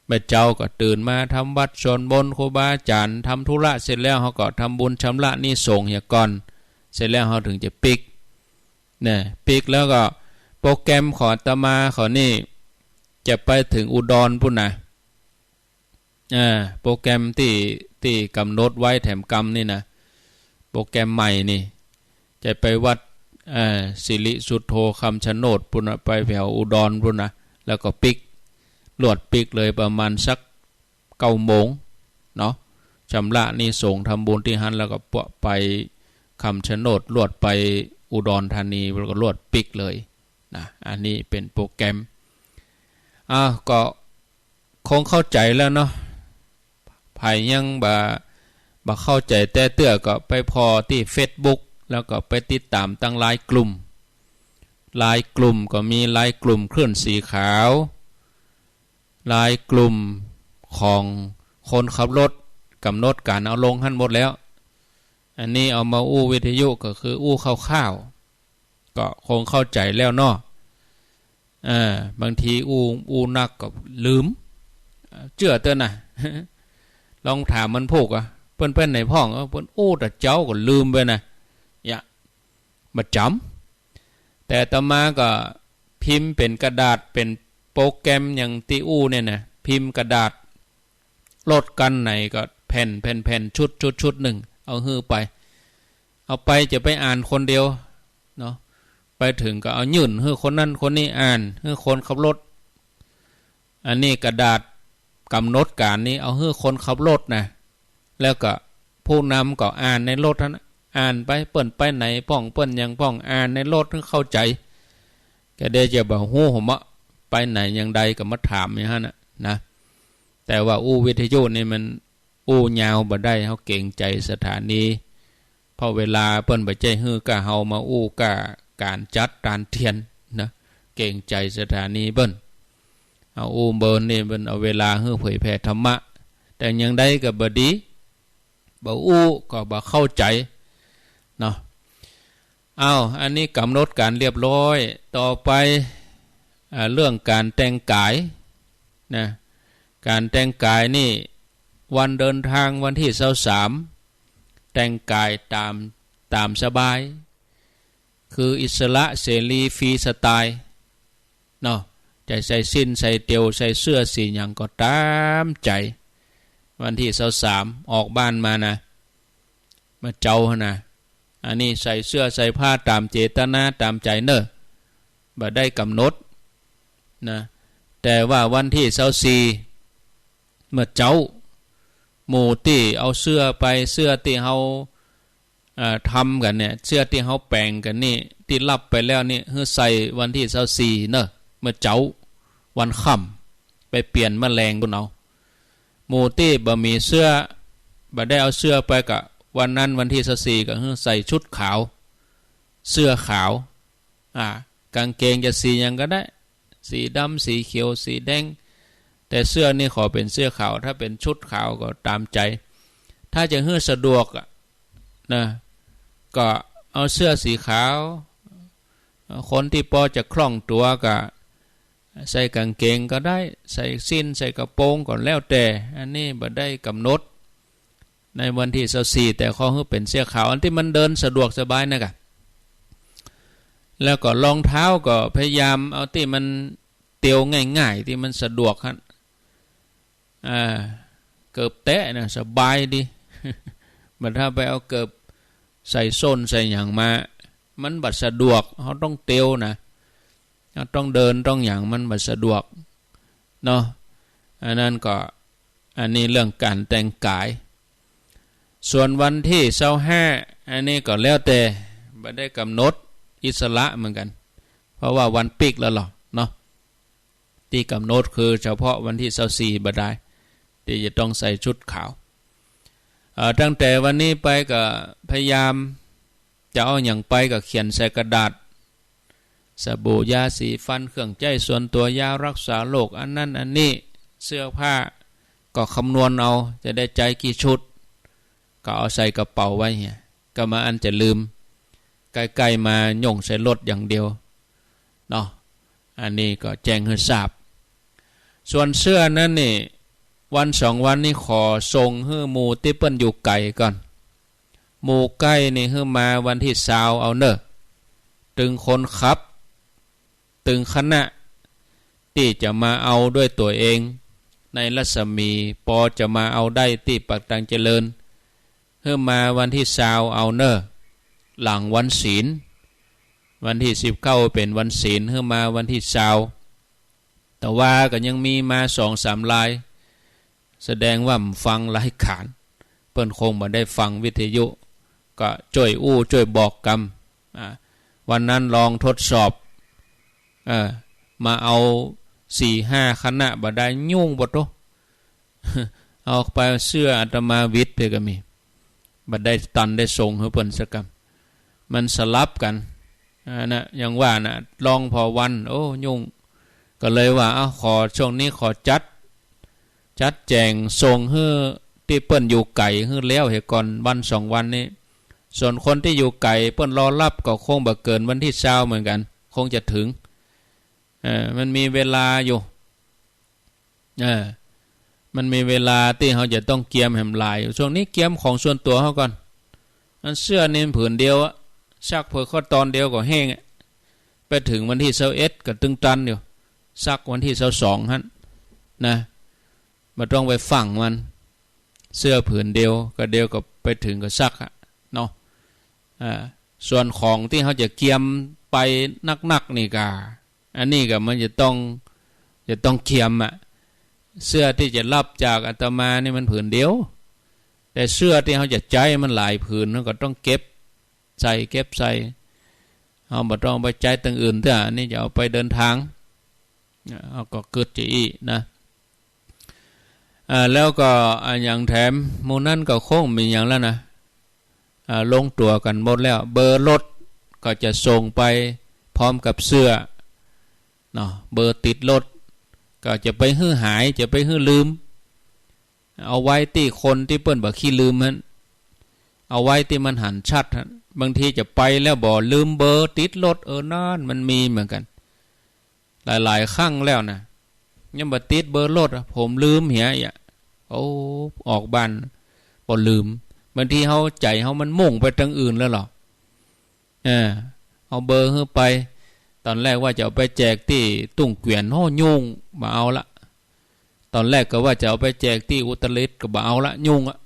เมื่อเจ๊าก็ตื่นมาทำวัดสวดมนต์ครูบาอาจ๋ารย์ ทำธุระเสร็จแล้ว เฮาก็ทำบุญชำระหนี้สงฆ์เหียก่อน เสร็จแล้วเฮาเถิงจะปิ๊ก นะ ปิ๊กแล้วก็โปรแกรมของอาตมาเขานี่ จะไปเถิงอุดรปุ้นนะ อ่า โปรแกรมตี้ ตี้ก๋ำหนดไว้แถมกำนี่นะ โปรแกรมใหม่นี่ จะไปวัด เอ่อ สิริสุทโธคำชะโนดปุ้นนะ ไปแถวอุดรปุ้นนะ แล้วก็ปิ๊ก ลวดปิ๊กเลยประมาณสักเก้าโมงเนาะ ชำระหนี้สงฆ์ทำบุญตี้หั้น แล้วก็ไปคำชะโนด ลวดไปอุดรธานี แล้วก็ลวดปิ๊กเลยนะ อันนี้เป๋นโปรแกรม อ่ะ ก็ คงเข้าใจ๋แล้วเนาะ ใผยังบ่ บ่เข้าใจ๋แต๊เตื้อก็ไปผ่อตี้เฟซบุ๊ก แล้วก็ไปติดต๋ามตังไลน์กลุ่ม ไลน์กลุ่มก็มีไลน์กลุ่มคลื่นสีขาว ไลน์กลุ่มของคนขับรถ ก๋ำหนดก๋านเอาลงหั้นหมดแล้ว อันนี้เอามาอู้วิทยุก็คืออู้คร่าวๆ ก็คงเข้าใจ๋แล้วเนาะ เออ บางทีอู้ อู้นักก็ลืม เจื้อเตื้อนะ ลองถามมันพูกอะ เปิ้นไปไหนพ่อง เออ เปิ้นอู้แต่เจ๊าก็ลืมไปนะ เนี่ย บ่จ๋ำ แต่อาตมาก็พิมพ์เป๋นกระดาษ เป๋นโปรแกรมอย่างตี้อู้เนี่ยนะ พิมพ์กระดาษ รถคันไหนก็แผ่น แผ่น แผ่น ชุด ชุด ชุดนึ่ง เอาหื้อไป เอาไปจะไปอ่านคนเดียวเนาะ ไปเถิงก็เอายื่นหื้อคนนั้นคนนี้อ่าน หื้อคนขับรถ อันนี้กระดาษก๋ำหนดก๋านนี่เอาหื้อคนขับรถนะ แล้วก็ผู้นำก็อ่านในรถหั้นนะ อ่านไป เปิ้นไปไหนพ่อง เปิ้นหยังพ่อง อ่านในรถหื้อเข้าใจ๋ ก็ได้จะบ่ฮู้หัวเมาะ ไปไหนอย่างใดก็มาถามอย่างหั้นน่ะนะ แต่ว่าอู้วิทยุนี่มันอู้ยาวบ่ได้ เฮาเกรงใจ๋สถานี เพราะเวลาเปิ้นบ่ใจ้หื้อก้าเฮามาอู้ก้าก๋านจัดตานเตียนนะ เกรงใจ๋สถานีเปิ้น เอาอู้เปิ้นนี่เปิ้นเอาเวลาหื้อเผยแผ่ธรรมะ แต่อย่างใดก็บ่ดี บ่อู้ก็บ่เข้าใจ๋เนาะ อ้าว อันนี้ก๋ำหนดก๋านเรียบร้อย ต่อไป อ่า เรื่องก๋านแต่งกายนะ ก๋านแต่งกายนี่ วันเดินทางวันตี้ซาวสาม แต่งกายต๋าม ต๋ามสบาย คืออิสระเสรีฟรีสไตล์เนาะ จะใส่สิ้นใส่เตียว ใส่เสื้อสีหยังก็ต๋ามใจ๋ วันตี้ซาวสามออกบ้านมานะ เมื่อเจ๊าหั้นนะ อันนี้ใส่เสื้อใส่ผ้าต๋ามเจตนาต๋ามใจ๋เน่อ บ่ได้ก๋ำหนดนะ แต่ว่าวันตี้ซาวสี่ เมื่อเจ๊า หมู่ตี้เอาเสื้อไป เสื้อตี้เฮา เอ่อ ทำกั๋นเนี่ย เสื้อตี้เฮาแป๋งกั๋นนี่ ตี้ฮับไปแล้วนี่ หื้อใส่วันตี้ซาวสี่เน่อ เมื่อเจ๊า วันค่ำ ไปเปลี่ยนเมื่อแลงปู๊นเอา หมู่ตี้บ่มีเสื้อ บ่ได้เอาเสื้อไปก็ วันนั้นวันตี้ซาวสี่ก็หื้อใส่ชุดขาว เสื้อขาว อ่า ก๋างเกงจะสีหยังก็ได้ สีดำ สีเขียว สีแดง แต่เสื้อนี่ขอเป๋นเสื้อขาว ถ้าเป๋นชุดขาวก็ต๋ามใจ๋ ถ้าจะหื้อสะดวกอะนะ ก็เอาเสื้อสีขาว คนตี้ปอจะคล่องตั๋วก็ใส่ก๋างเกงก็ได้ ใส่สิ้น ใส่กระโปรงก็แล้วแต่ อันนี้บ่ได้ก๋ำหนด ในวันตี้ซาวสี่ แต่ขอหื้อเป๋นเสื้อขาว อันตี้มันเดินสะดวกสบายนะกะ แล้วก็รองเท้าก็พยายามเอาตี้มันเตียวง่ายๆ ตี้มันสะดวกหั้น อ่า เกิบแตะนะสบายดี บ่ถ้าไปเอาเกิบใส่ส้นใส่หยังมา มันบ่สะดวก เฮาต้องเตียวนะ เฮาต้องเดินต้องหยัง มันบ่สะดวกเนาะ อันนั้นก็ อันนี้เรื่องก๋านแต่งก๋าย ส่วนวันตี้ซาวห้า อันนี้ก็แล้วแต่ บ่ได้ก๋ำหนด อิสระเหมือนกั๋น เพราะว่าวันปิ๊กแล้วลอเนาะ ตี้ก๋ำหนดคือเฉพาะวันตี้ซาวสี่บ่ดาย ตี้จะต้องใส่ชุดขาว เอ่อ ตั้งแต่วันนี้ไปก็พยายาม จะเอาหยังไปก็เขียนใส่กระดาษ สบู่ ยาสีฟัน เครื่องใจ๊ส่วนตั๋ว ยารักษาโรค อันนั้นอันนี้ เสื้อผ้าก็คำนวณเอา จะได้ใจ๊กี่ชุด ก็เอาใส่กระเป๋าไว้เหีย ก็บ่อั้นจะลืม ใก้ๆ มาโย่งใส่รถอย่างเดียวเนาะ อันนี้ก็แจ้งหื้อทราบ ส่วนเสื้อนั้นนี่ วันสองวันนี้ขอส่งหื้อหมู่ตี้เปิ้นอยู่ไก๋ก่อน หมู่ใก้นี่หื้อมาวันตี้ซาวเอาเน่อ ตึงคนขับ ตึงคณะตี้จะมาเอาด้วยตั๋วเอง ในรัศมีปอจะมาเอาได้ตี้ปากตังเจริญ หื้อมาวันตี้ซาวเอาเน่อ หลังวันศีล วันตี้สิบเก้าเป๋นวันศีล หื้อมาวันตี้ซาว แต่ว่าก็ยังมีมาสองสามราย แสดงว่าบ่ฟังรายก๋าน เปิ้นคงบ่ได้ฟังวิทยุ ก็จ้วยอู้จ้วยบอกกำ อ่า วันนั้นลองทดสอบ เออ มาเอาสี่ห้าคณะบ่ดาย ยุ่งบ่โต เอาไปเสื้ออาตมาหวิดไปก็มี บ่ได้ตันได้ส่งหื้อเปิ้นสักกำ มันสลับกั๋น อ่า นะ อย่างว่านะ ลองผ่อวัน โอ้ ยุ่ง ก็เลยว่า เอ้า ขอ ช่วงนี้ขอจัด จัดแจ๋งส่งหื้อตี้เปิ้นอยู่ไก๋หื้อแล้วเหียก่อนวันสองวันนี้ ส่วนคนตี้อยู่ไก๋เปิ้นรอฮับก็คงบ่เกินวันตี้ซาวเหมือนกั๋น คงจะเถิง เออ มันมีเวลาอยู่ เออ มันมีเวลาตี้เฮาจะต้องเกียมแหมหลายอยู่ ช่วงนี้เกียมของส่วนตั๋วเฮาก่อน อันเสื้อนี่มันผืนเดียวอะ ซักเผลอข้อตอนเดียวก็แห้งอะ ไปเถิงวันตี้ซาวเอ็ดก็ตึงตันอยู่ ซักวันตี้ซาวสองหั้นนะ บ่ต้องไปฟั่งมัน เสื้อผืนเดียวก็เดี๋ยวก็ไปเถิงก็ซักอะเนาะ อ่า ส่วนของตี้เฮาจะเกียมไปนักๆ นี่ก็ อันนี้ก็มันจะต้อง จะต้องเกียมอะ เสื้อตี้จะฮับจากอาตมานี่มันผืนเดียว แต่เสื้อตี้เฮาจะใจ๊มันหลายผืน เฮาก็ต้องเก็บใส่ เก็บใส่ เฮาบ่ต้องไปใจ๊ตึงอื่นเตื้อ อันนี้จะเอาไปเดินตาง เฮาก็กึ๊ดจะอี้นะ อ่า แล้วก็ อ่า หยังแถม หมู่นั้นก็คงบ่มีหยังแล้วนะ อ่า ลงตั๋วกั๋นหมดแล้ว เบอร์รถก็จะส่งไปพร้อมกับเสื้อเนาะ เบอร์ติดรถ ก็จะไปหื้อหาย จะไปหื้อลืม เอาไว้ตี้คนตี้เปิ้นบ่ขี้ลืมหั้น เอาไว้ตี้มันหันชัดหั้น บางทีจะไปแล้วบ่ ลืมเบอร์ติดรถ เออ นั่นมันมีเหมือนกั๋น หลายๆ ครั้งแล้วนะ ยังบ่ติดเบอร์รถอะ ผมลืมเหียอะ โอ้ ออกบ้านบ่ลืม บางทีเฮา ใจ๋เฮามันมุ่งไปตางอื่นแล้วลอ เออ เอาเบอร์หื้อไป ต๋อนแรกว่าจะเอาไปแจกตี้ตุ้งเกวียน โอ้ ยุ่ง บ่เอาละ ต๋อนแรกก็ว่าจะเอาไปแจกตี้อุตรดิตถ์ ก็บ่เอาละ ยุ่งอะ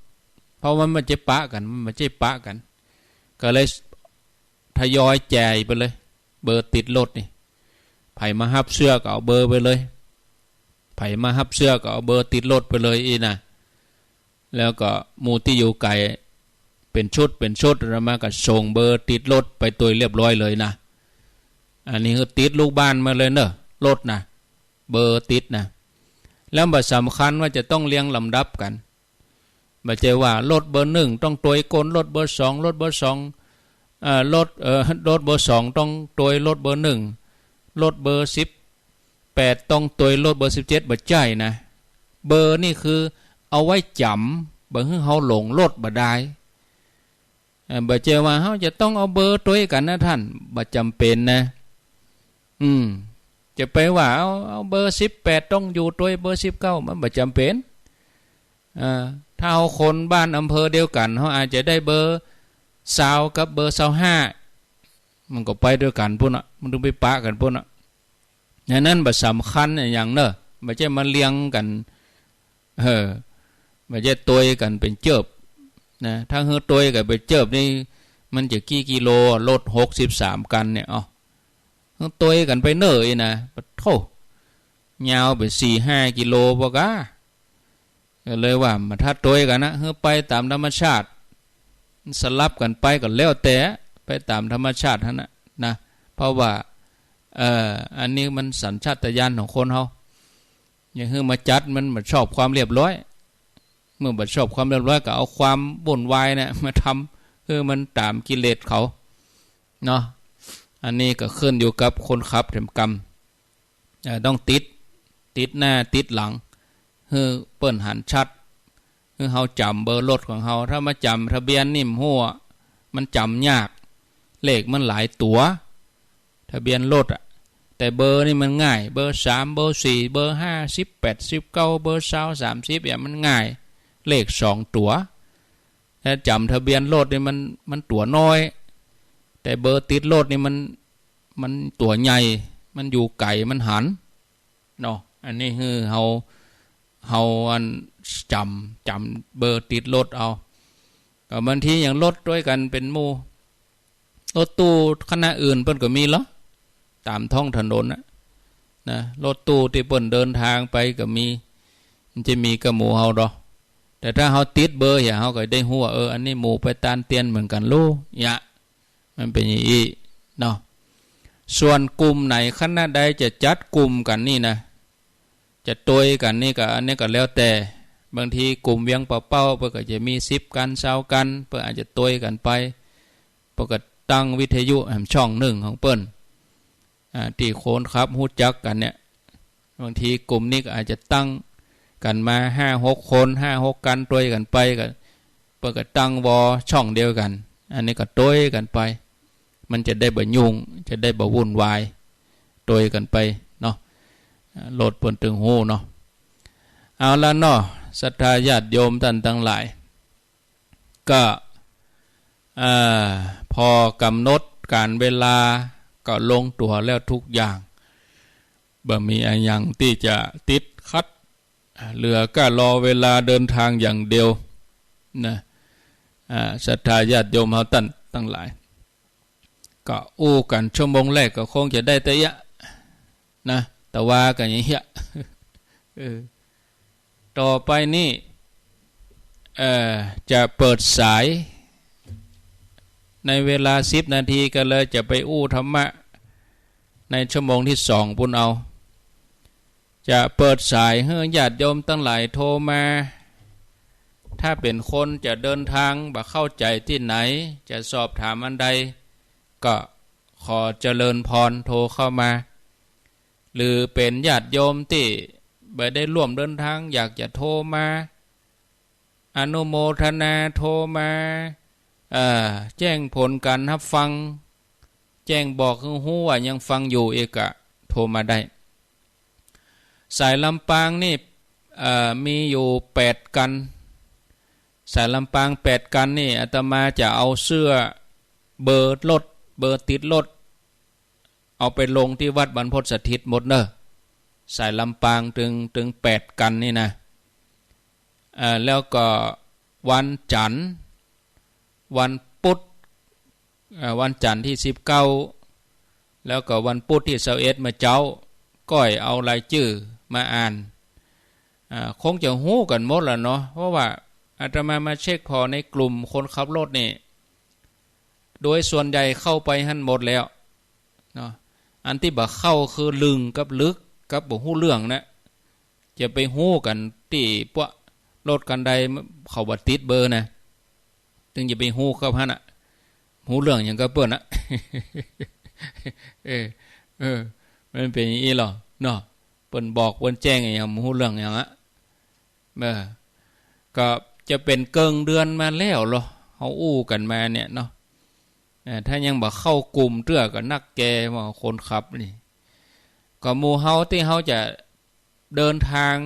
เพราะมันบ่ใจ้ปะกั๋น มันบ่ใจ้ปะกั๋น ก็เลยทยอยแจกไปเลย เบอร์ติดรถนี่ ใผมาฮับเสื้อก็เอาเบอร์ไปเลย ใผมาฮับเสื้อก็เอาเบอร์ติดรถไปเลยอี้นะ แล้วก็หมู่ตี้อยู่ไก๋เป๋นชุดเป๋นชุด อาตมาก็ส่งเบอร์ติดรถไปตวยเรียบร้อยเลยนะ อันนี้คือติดลูกบ้านมาเลยเน่อ รถนะ เบอร์ติดนะ แล้วบ่สำคัญว่าจะต้องเรียงลำดับกั๋น บ่ใจ้ว่ารถเบอร์หนึ่งต้องตวยก้นรถเบอร์สอง รถเบอร์สอง เอ่อ รถ เอ่อ รถเบอร์สองต้องตวยรถเบอร์หนึ่ง รถเบอร์สิบแปดต้องตวยรถเบอร์สิบเจ็ด บ่ใจ้นะ เบอร์นี่คือเอาไว้จ๋ำ บ่หื้อเฮาหลงรถบ่ดาย เอ่อ บ่ใจ้ว่าเฮาจะต้องเอาเบอร์ตวยกั๋นนะท่าน บ่จ๋ำเป๋นนะ อืม จะไปว่าเอา เอาเบอร์สิบแปดต้องอยู่ตวยเบอร์สิบเก้า มันบ่จ๋ำเป๋น เอ่อ ถ้าเฮาคนบ้านอำเภอเดียวกั๋น เฮาอาจจะได้เบอร์ซาวกับเบอร์ซาวห้า มันก็ไปตวยกั๋นปู้นน่ะ มันบ่ต้องไปปะกั๋นปู้นน่ะ อันนั้นบ่สำคัญอะหยังเน่อ บ่ใจ้มาเรียงกั๋น เออ บ่ใจ้ตวยกั๋นเป๋นเจิบนะ ถ้าหื้อตวยกั๋นเป๋นเจิบนี่ มันจะกี่กิโลอะ รถหกสิบสามคันเนี่ย เอ้า หื้อตวยกั๋นไปเน่ออี้นะ ปะโธ่ ยาวไปสี่ห้ากิโลบ่กา ก็เลยว่าบ่ถ้าตวยกั๋นนะ หื้อไปต๋ามธรรมชาติ สลับกั๋นไปก็แล้วแต่ ไปต๋ามธรรมชาติหั้นน่ะนะ เพราะว่า เอ่อ อันนี้มันสัญชาตญาณของคนเฮา อย่าหื้อมาจัด มันบ่ชอบความเรียบร้อย เมื่อบ่ชอบความเรียบร้อยก็เอาความวุ่นวายเนี่ยมาทำ หื้อมันต๋ามกิเลสเขาเนาะ อันนี้ก็ขึ้นอยู่กับคนขับแถมกำ เอ่อ ต้องติด ติดหน้าติดหลัง หื้อเปิ้นหันชัด หื้อเฮาจ๋ำเบอร์รถของเฮา ถ้ามาจ๋ำทะเบียนนี่มันหัว มันจ๋ำยาก เลขมันหลายตั๋ว ทะเบียนรถอะ แต่เบอร์นี่มันง่าย เบอร์สาม เบอร์สี่ เบอร์ห้า สิบแปด สิบเก้า เบอร์ซาว สามสิบ เนี่ยมันง่าย เลขสองตั๋ว ถ้าจ๋ำทะเบียนรถนี่มัน มันตั๋วน้อย แต่เบอร์ติดรถนี่มัน มันตั๋วใหญ่ มันอยู่ไก๋ มันหัน เนาะ อันนี้คือเฮา เฮาอันจ๋ำ จ๋ำเบอร์ติดรถเอา ก็บางทีอย่างรถตวยกั๋นเป๋นหมู่ รถตู้คณะอื่นเปิ้นก็มีเหรอ ต๋ามท้องถนนน่ะ นะ รถตู้ตี้เปิ้นเดินตางไปก็มี มันจะมีกับหมู่เฮาดอก แต่ถ้าเฮาติดเบอร์เหีย เฮาก็ได้ฮู้ว่า เออ อันนี้หมู่ไปตานเตียนเหมือนกั๋นลู เหีย มันเป๋นอย่างอี้เนาะ ส่วนกลุ่มไหนคณะใดจะจัดกลุ่มกั๋นนี่นะ จะตวยกั๋นนี่ก็ อันนี้ก็แล้วแต่ บางทีกลุ่มเวียงป่าเป้าเปิ้นก็จะมีสิบคัน ซาวคัน เปิ้นอาจจะตวยกั๋นไป เปิ้นก็ตั้งวิทยุแหมช่องนึ่งของเปิ้น อ่า ตี้คนขับฮู้จักกั๋นเนี่ย บางทีกลุ่มนี้ก็อาจจะตั้งกั๋นมาห้าหกคน ห้าหกคันตวยกั๋นไป ก็ เปิ้นก็ตั้งวอช่องเดียวกั๋น อันนี้ก็ตวยกั๋นไป มันจะได้บ่ยุ่ง จะได้บ่วุ่นวาย ตวยกั๋นไปเนาะ อ่า รถเปิ้นตึงฮู้เนาะ เอาละเนาะ ศรัทธาญาติโยมต้านตังหลาย ก็ อ่า พอกำหนดก๋านเวลาก็ลงตั๋วแล้วทุกอย่าง บ่มีอะหยังตี้จะติดขัด เหลือก้ารอเวลาเดินตางอย่างเดียวนะ อ่า ศรัทธาญาติโยมเฮาต้านตังหลาย ก็อู้กั๋นชั่วโมงแรกก็คงจะได้เต้าเยียะนะ ตะวากั๋นอย่างเยียะ เออ ต่อไปนี้ เอ่อ จะเปิดสาย ในเวลาสิบนาทีก็เลยจะไปอู้ธรรมะในชั่วโมงตี้สองปู้นเอา จะเปิดสายหื้อญาติโยมตังหลายโทรมา ถ้าเป๋นคนจะเดินตางบ่เข้าใจ๋ตี้ไหน จะสอบถามอันใด ก็ขอเจริญพรโทรเข้ามา หรือเป๋นญาติโยมตี้บ่ได้ร่วมเดินตาง อยากจะโทรมาอนุโมทนา โทรมา เอ่อ แจ้งผลก๋านฮับฟัง แจ้งบอกหื้อฮู้ว่ายังฟังอยู่ เอกะโทรมาได้ สายลำปางนี่ เอ่อ มีอยู่แปดคัน สายลำปางแปดคันนี่ อาตมาจะเอาเสื้อเบอร์รถ เบอร์ติดรถ เอาไปลงตี้วัดบรรพตสถิตหมดเน่อ สายลำปางเถิง เถิงแปดกั๋นนี่นะ เอ่อ แล้วก็วันจั๋นทร์ วันปุธ เอ่อ วันจั๋นทร์ตี้สิบเก้า แล้วก็วันปุธตี้ซาวเอ็ดเมื่อเจ๊า ก้อยเอารายจื้อมาอ่าน อ่า คงจะฮู้กั๋นหมดแหละเนาะ เพราะว่าอาตมามาเช็คผ่อในกลุ่มคนขับรถนี่ โดยส่วนใหญ่เข้าไปหั้นหมดแล้วเนาะ อันตี้บ่เข้าคือลึงกับลึกกับบ่ฮู้เรื่องนะ จะไปฮู้กั๋นตี้พวกรถคันใดเขาบ่ติดเบอร์นะ ตึงจะไปฮู้กับหั้นน่ะ ฮู้เรื่องหยังกับเปิ้นน่ะ เออ เออ มันเป๋นอย่างอี้ลอเนาะ เปิ้นบอกเปิ้นแจ้งหยังบ่ฮู้เรื่องหยังอะ เออ ก็จะเป๋นเกิ่งเดือนมาแล้วลอ เฮาอู้กั๋นมาเนี่ยเนาะ เออ ถ้ายังบ่เข้ากลุ่มเตื้อก็นักแก่ว่าคนขับนี่ ก็หมู่เฮาตี้เฮาจะเดินตาง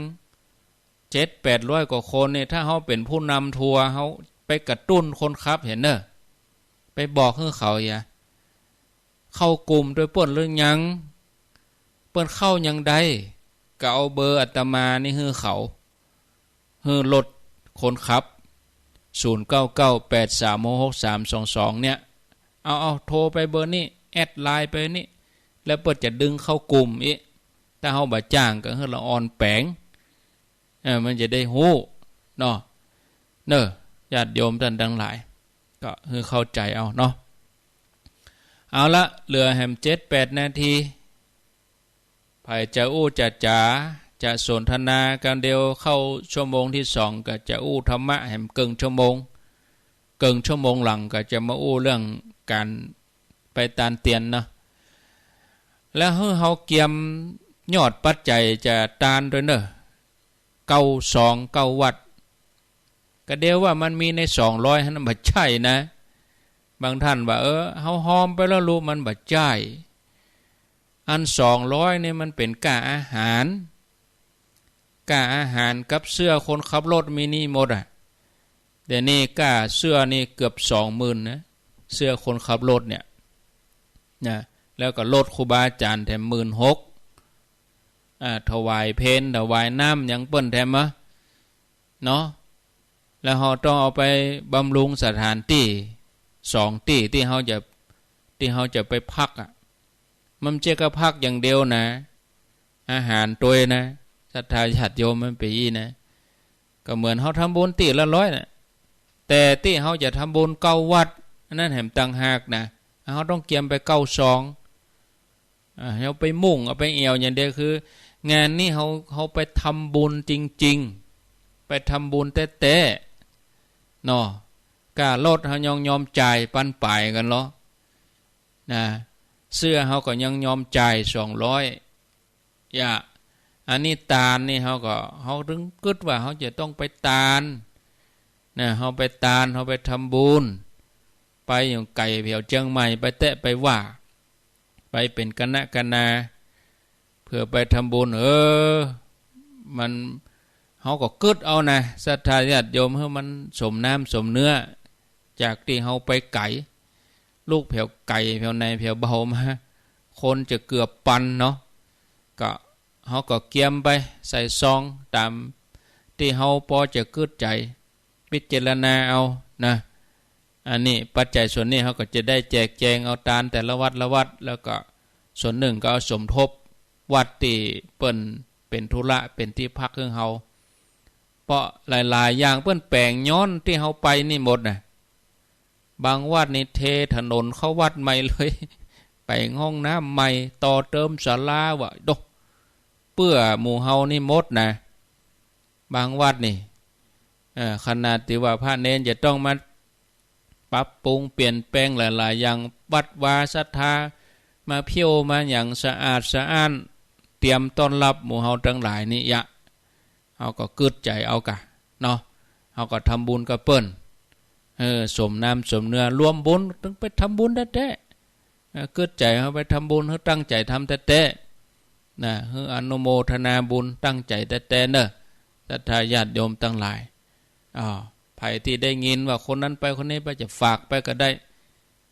เจ็ดแปดร้อยกว่าคนนี่ ถ้าเฮาเป๋นผู้นำทัวร์ เฮาไปกระตุ้นคนขับหั้นเน่อ ไปบอกหื้อเขาอย่า เข้ากลุ่มตวยเปิ้นหรือยัง เปิ้นเข้ายังได้ ก็เอาเบอร์อาตมานี่หื้อเขา หื้อรถคนขับ ศูนย์เก้าเก้าแปดสามหกหกสามสองสอง เนี่ย เอา เอา โทรไปเบอร์นี้ แอดไลน์ไปนี่ แล้วเปิ้นจะดึงเข้ากลุ่มอี้ ถ้าเฮาบ่จ้างก็หื้อละอ่อนแป๋ง เออ มันจะได้ฮู้เนาะ เน่อ ญาติโยมต้านตังหลาย ก็หื้อเข้าใจ๋เอาเนาะ เอาละ เหลือแหมเจ็ดแปดนาที ใผจะอู้จะจ๋า จะสนทนากั๋น เดี๋ยวเข้าชั่วโมงตี้สอง ก็จะอู้ธรรมะแหมเกิ่งชั่วโมง เกิ่งชั่วโมงหลังก็จะมาอู้เรื่องก๋านไปตานเตียนเนาะ แล้วหื้อเฮาเกียมยอดปัจจัยจะตานตวยเน่อ เก้าซอง เก้าวัตต์ ก็เดี๋ยวว่ามันมีในสองร้อยหั้นน่ะ บ่ใจ้นะ บางต้านว่า เออ เฮาฮอมไปแล้วลูก มันบ่ใจ้ อันสองร้อยนี่มันเป๋นก้าอาหาร ก้าอาหารกับเสื้อคนขับรถมีนี่หมดอะ เดี๋ยวนี้ก้าเสื้อนี่เกือบสองหมื่นนะ เสื้อคนขับรถเนี่ย นะ แล้วก็รถครูบาอาจ๋ารย์แถมหมื่นหก อ่า ถวายเพล ถวายน้ำหยังเปิ้นแถมมา เนาะ แล้วเฮาต้องเอาไปบำรุงสถานตี้สองตี้ ตี้เฮาจะ ตี้เฮาจะไปพักอะ มันบ่ใจ้ก้าพักอย่างเดียวนะ อาหารตวยนะ ศรัทธาญาติโยม มันเป๋นอี้นะ ก็เหมือนเฮาทำบุญตี้ละร้อยน่ะ แต่ตี้เฮาจะทำบุญเก้าวัตต์ อันนั้นแหมต่างหากนะ เฮาต้องเกียมไปเก้าซอง อ่า เฮาไปมุ่ง เอาไปแอ่วอย่างเดียว คือ งานนี้เฮา เฮาไปทำบุญจริงๆ ไปทำบุญแต๊ๆ เนาะ ก้ารถเฮายอม ยอมจ่ายปันป๋ายกั๋นลอ นะ เสื้อเฮาก็ยังยอมจ่ายสองร้อย อย่า อันนี้ตานนี่เฮาก็ เฮาตึงกึ๊ดว่าเฮาจะต้องไปตาน นะ เฮาไปตาน เฮาไปทำบุญ ไปอยู่ไก๋แผวเจียงใหม่ ไปแต๊ไปว่า ไปเป๋นคณะคณา เปื้อไปทำบุญ เออ มัน เฮาก็กึ๊ดเอานะ ศรัทธาญาติโยม หื้อมันสมน้ำสมเนื้อ จากตี้เฮาไปไก๋ ลุกแผวไก๋ แผวไหน แผวเบามา คนจะเกือบปันเนาะ ก็ เฮาก็เกียมไปใส่ซอง ต๋ามตี้เฮาปอจะกึ๊ดใจ๋ พิจารณาเอานะ อันนี้ปัจจัยส่วนนี้เฮาก็จะได้แจกแจงเอาตานแต่ละวัดละวัด แล้วก็ส่วนนึ่งก็เอาสมทบวัดตี้เปิ้นเป๋นธุระ เป๋นตี้พักหื้อเฮา เพราะหลายๆ อย่างเปิ้นแป๋งย้อนตี้เฮาไปนี่หมดนะ บางวัดนี่เทถนนเข้าวัดใหม่เลย แป๋งห้องน้ำใหม่ ต่อเติมศาลา ว่าโด เปื้อหมู่เฮานี่หมดนะ บางวัดนี่ เอ่อ ขนาดตี้ว่าพระเณรจะต้องมาปรับปรุงเปลี่ยนแปลงหลายๆ อย่าง วัดวาศรัทธา มาเผี้ยวมาหยังสะอาดสะอ้าน เตรียมต้อนรับหมู่เฮาตังหลายนี่ยะ เฮาก็กึ๊ดใจ๋เอาก่าเนาะ เฮาก็ทำบุญกับเปิ้น เออ สมน้ำสมเนื้อ ร่วมบุญ ตึงไปทำบุญแต๊ๆ เออ กึ๊ดใจ๋เฮาไปทำบุญ เฮาตั้งใจ๋ทำแต๊ๆ นะ เฮาอนุโมทนาบุญ ตั้งใจ๋แต๊ๆ เน่อ ศรัทธาญาติโยมตังหลาย อ้อ ใผตี้ได้ยินว่าคนนั้นไปคนนี้ไป จะฝากไปก็ได้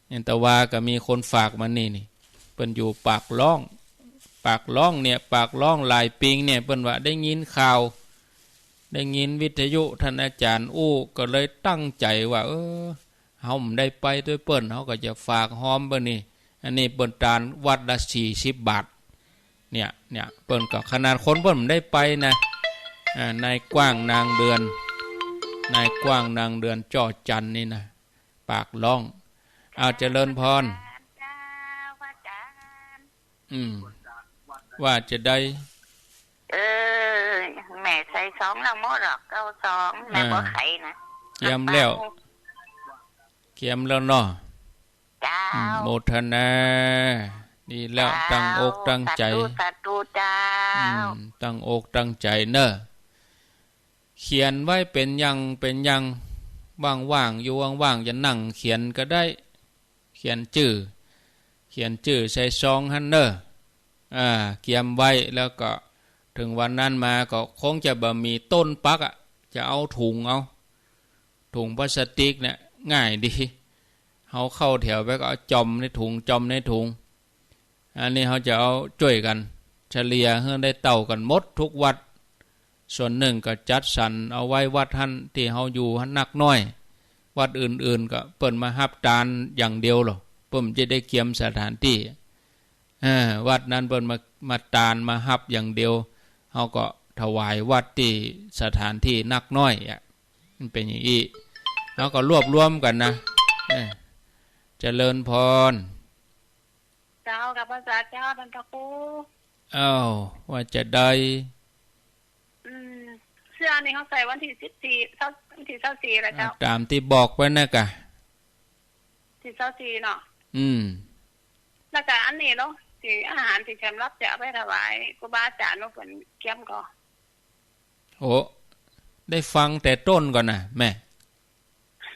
อย่างตะวาก็มีคนฝากมานี่นี่ เปิ้นอยู่ปากล่อง ปากหล้องเนี่ย ปากหล้องหลายปิงเนี่ย เปิ้นว่าได้ยินข่าว ได้ยินวิทยุท่านอาจารย์อู้ ก็เลยตั้งใจ๋ว่า เออ เฮาบ่ได้ไปตวยเปิ้น เฮาก็จะฝากฮอมเปิ้นนี่ อันนี้เปิ้นตานวัดละสี่สิบบาท เนี่ย เนี่ย เปิ้นก็ขนาดคนเปิ้นบ่ได้ไปนะ อ่า นายกว้างนางเดือน นายกว้างนางเดือนจ้อจันนี่นะ ปากหล้อง อ้าว เจริญพร เจ้า พระอาจารย์ อืม ว่าจะได้ เออ แม่ใส่ซองแล้วหมดหรอก เก้าสอง แม่ อ่า บ่ไขนะ เกียมแล้ว เกียมแล้วเนาะ เจ้า อืม โมทนา ดีแล้ว เจ้า ตั้งอกตั้งใจ๋ สาธุ สาธุ เจ้า อืม ตั้งอกตั้งใจ๋เนอะ เขียนไว้เป๋นอย่างเป๋นอย่าง ว่างๆ อยู่ว่างๆ จะนั่งเขียนก็ได้ เขียนจื้อ เขียนจื้อใส่ซองหั้นเน่อ อ่า เกียมไว้ แล้วก็เถิงวันนั้นมาก็คงจะบ่มีต้นปักอะ จะเอาถุงเอา ถุงพลาสติกเนี่ย ง่ายดี เฮาเข้าแถวไปก็เอาจ่อมในถุง จ่อมในถุง อันนี้เฮาจะเอาจ้วยกั๋น เฉลี่ยหื้อได้เต้ากั๋นหมดกู้วัด ส่วนนึ่งก็จัดสรรเอาไว้วัดหั้นตี้เฮาอยู่หั้นนักน้อย วัดอื่นๆ ก็เปิ้นมาฮับตานอย่างเดียวลอ เปิ้นจะได้เกียมสถานตี้ เออ วัดนั้นเปิ้นมา มาตานมาฮับอย่างเดียว เฮาก็ถวายวัดตี้สถานตี้นักน้อยอะ มันเป๋นอย่างอี้ เฮาก็รวบรวมกั๋นนะ เออ เจริญพร เจ้า กับพระสาเจ้า ต้านพระครู อ้าว ว่าจะได้ อืม เสื้อนี่เขาใส่วันตี้สิบสี่ เช้า วันตี้ซาวสี่แล้วเจ้า อ่า ต๋ามตี้บอกไว้นะกะ ตี้ซาวสี่เนาะ อืม แล้วก็อันนี้เนาะ ตี้อาหารตี้สำหรับจะเอาไปถวายครูบาอาจ๋ารย์เนาะ เปิ้นเกียมก่อ โอ้ ได้ฟังแต่ต้นก่อนนะแม่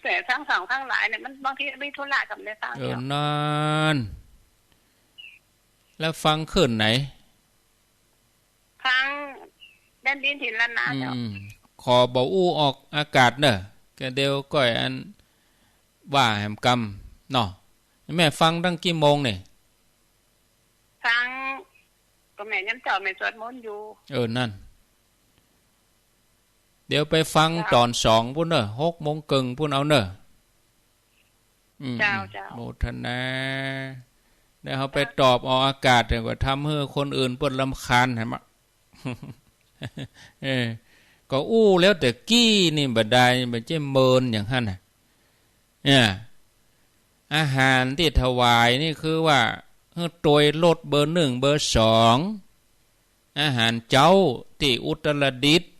แต่ทั้งสองทั้งหลายเนี่ย มันบางทีมีธุระกับในทาง เออ เจ้า นั่น แล้วฟังคลื่นไหน ฟังแดนดินถิ่นล้านนาเจ้า อืม ขอบ่อู้ออกอากาศเน่อ ก็เดี๋ยวก้อยอันว่าแหมกำเนาะ แม่ฟังตั้งกี่โมงเนี่ย ฟัง ก็แม่ยามเจ๊าแม่สวดมนต์อยู่ เออ นั่น เดี๋ยวไปฟัง เจ้า ต๋อนสองปู้นเน่อ หกโมงเกิ่งปู้นเอาเน่อ อืม เจ้า อืม เจ้า โมทนา แล้วเฮาไป เจ้า ตอบออกอากาศ เดี๋ยวก็ทำหื้อคนอื่นเปิ้นรำคาญ หันมะ เออ ก็อู้แล้วแต่กี้นี่บ่ได้ บ่ใจ้เมินอย่างหั้นน่ะ เนี่ย อาหารตี้ถวายนี่คือว่า หื้อตวยรสเบอร์หนึ่ง เบอร์สอง อาหารเจ๊าตี้อุตรดิตถ์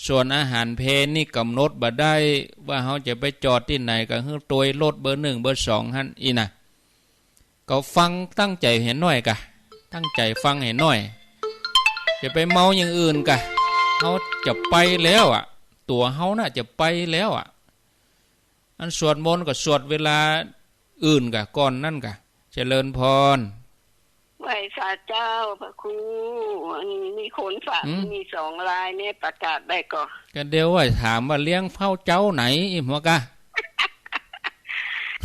ส่วนอาหารเพลนี่กำหนดบ่ได้ว่าเฮาจะไปจอดตี้ไหน ก็หื้อตวยรสเบอร์หนึ่ง เบอร์สอง หั้นอี้นะ ก็ฟังตั้งใจ๋หื้อหน้อยกะ ตั้งใจ๋ฟังหื้อหน้อย จะไปเมาอย่างอื่นกะ เฮาจะไปแล้วอะ ตั๋วเฮาน่ะจะไปแล้วอะ อันสวดมนต์ก็สวดเวลาอื่นกะ ก่อนนั้นกะ เจริญพร ไหว้สาเจ้าพระครู อันมีคนฝาก อืม มีสองรายเนี่ย ประกาศได้ก่อ ก็เดี๋ยวว่าถามว่าเลี้ยงเฝ้าเจ๊าไหน อีหัวกะ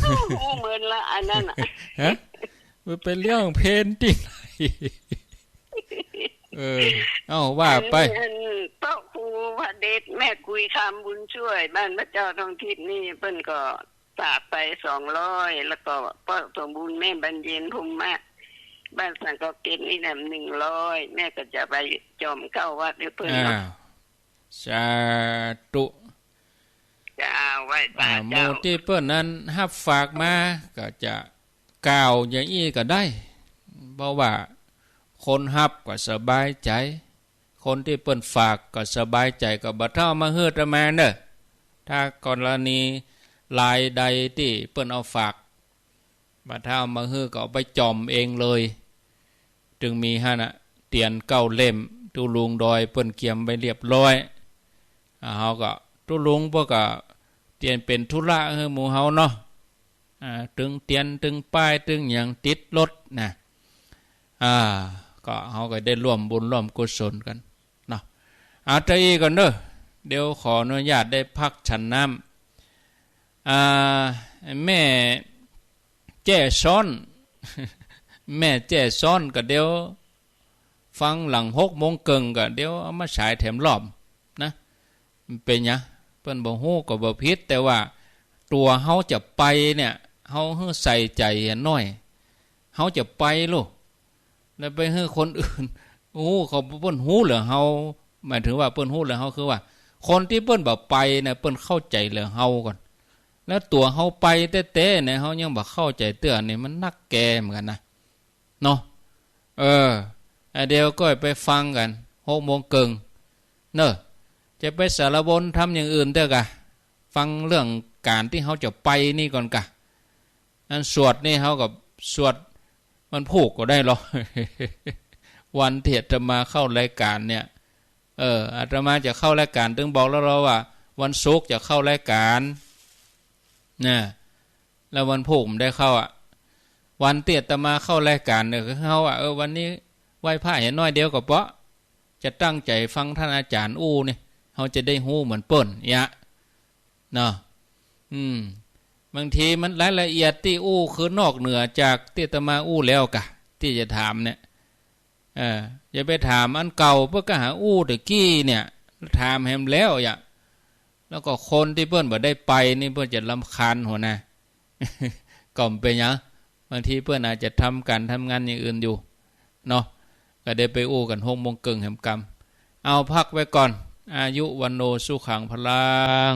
อู้เมินละอันนั้นน่ะ ฮะ มันไปเลี้ยงเพลตี้ไหน เออ เอ้า ว่าไป อันนี้ อันพระครูพระเดช แม่กุยคำบุญช่วย บ้านพระเจ้าทองทิพย์นี่ เปิ้นก็ฝากไปสองร้อย แล้วก็ป้อสมบูรณ์ แม่บรรเย็น พรหมะ บ้านสังกะเก็ดนี่นะ หนึ่งร้อย แม่ก็จะไปจ่อมเข้าวัดหื้อเปิ้นเนาะ อ้าว สาธุ เจ้า ไหว้สา อ่า เจ้า หมู่ตี้เปิ้นนั้นฮับฝากมา ก็จะกล่าวอย่างอี้ก็ได้ เพราะว่าคนฮับก็สบายใจ๋ คนตี้เปิ้นฝากก็สบายใจ๋ ก็บ่เต้ามาหื้ออาตมาเน่อ ถ้ากรณีรายใดตี้เปิ้นเอาฝาก บ่าถ้าเอามาหื้อก็เอาไปจ่อมเองเลย ตึงมีหั้นน่ะ เตียนเก้าเล่ม ตุ๊ลุงดอยเปิ้นเกียมไว้เรียบร้อย อ่า เฮาก็ ตุ๊ลุงเปิ้นก็เตียนเป๋นธุระหื้อหมู่เฮาเนาะ อ่า ตึงเตียน ตึงป้าย ตึงหยังติดรถนะ อ่า ก็เฮาก็ได้ร่วมบุญร่วมกุศลกั๋นเนาะ เอาเต้าอี้ก่อนเน่อ เดี๋ยวขออนุญาตได้พักฉันน้ำ อ่า แม่ แจ้ซ้อน แม่แจ้ซ้อนก็เดี๋ยว ฟังหลังหกโมงเกิ่งก็เดี๋ยวเอามาฉายแถมรอบนะ มันเป๋นหยัง เปิ้นบ่ฮู้ก็บ่ผิด แต่ว่าตั๋วเฮาจะไปเนี่ย เฮาหื้อใส่ใจ๋หน้อย เฮาจะไปลูก แล้วไปหื้อคนอื่นฮู้ เขา เปิ้นฮู้เหลือเฮา หมายถึงว่าเปิ้นฮู้เหลือเฮา คือว่าคนตี้เปิ้นบ่ไปน่ะ เปิ้นเข้าใจ๋เหลือเฮาก่อน แล้วตั๋วเฮาไปแต๊ๆ เนี่ย เฮายังบ่เข้าใจ๋เตื้อ นี่มันนักแก่เหมือนกั๋นนะ เนาะ เออ อ่ะ เดี๋ยวก็ไปฟังกั๋น หกโมงเกิ่ง เนาะ จะไปสารวนทำอย่างอื่นเตื้อกะ ฟังเรื่องก๋านตี้เฮาจะไปนี่ก่อนกะ อันสวดนี่เฮาก็สวดวันพูกก็ได้ลอ วันตี้อาตมาเข้ารายก๋านเนี่ย เออ อาตมาจะเข้ารายก๋าน ตึงบอกแล้วลอว่า วันศุกร์จะเข้ารายก๋าน นะ แล้ววันพูกบ่ได้เข้าอะ วันตี้อาตมาเข้ารายก๋านเนี่ย คือเฮาอะ เออ วันนี้ไหว้พระเหียน้อยเดียวก็เปาะ จะตั้งใจ๋ฟังต้านอาจ๋ารย์อู้นี่ เฮาจะได้ฮู้เหมือนเปิ้นเยียะ เนาะ อืม บางทีมันรายละเอียดตี้อู้คือนอกเหนือจากตี้อาตมาอู้แล้วกะ ตี้จะถามเนี่ย เออ อย่าไปถามอันเก่า เปิ้นก็หาอู้ตะกี้เนี่ย ถามแหมแล้วเยียะ แล้วก็คนตี้เปิ้นบ่ได้ไปนี่ เปิ้นจะรำคาญหัวนะ ก็บ่เป๋นหยัง บางทีเปิ้นอาจจะทำก๋านทำงานอย่างอื่นอยู่ เนาะ ก็ได้ไปอู้กั๋นหกโมงเกิ่งแหมกำ เอาพักไว้ก่อน อายุ วัณโณ สุขัง พลัง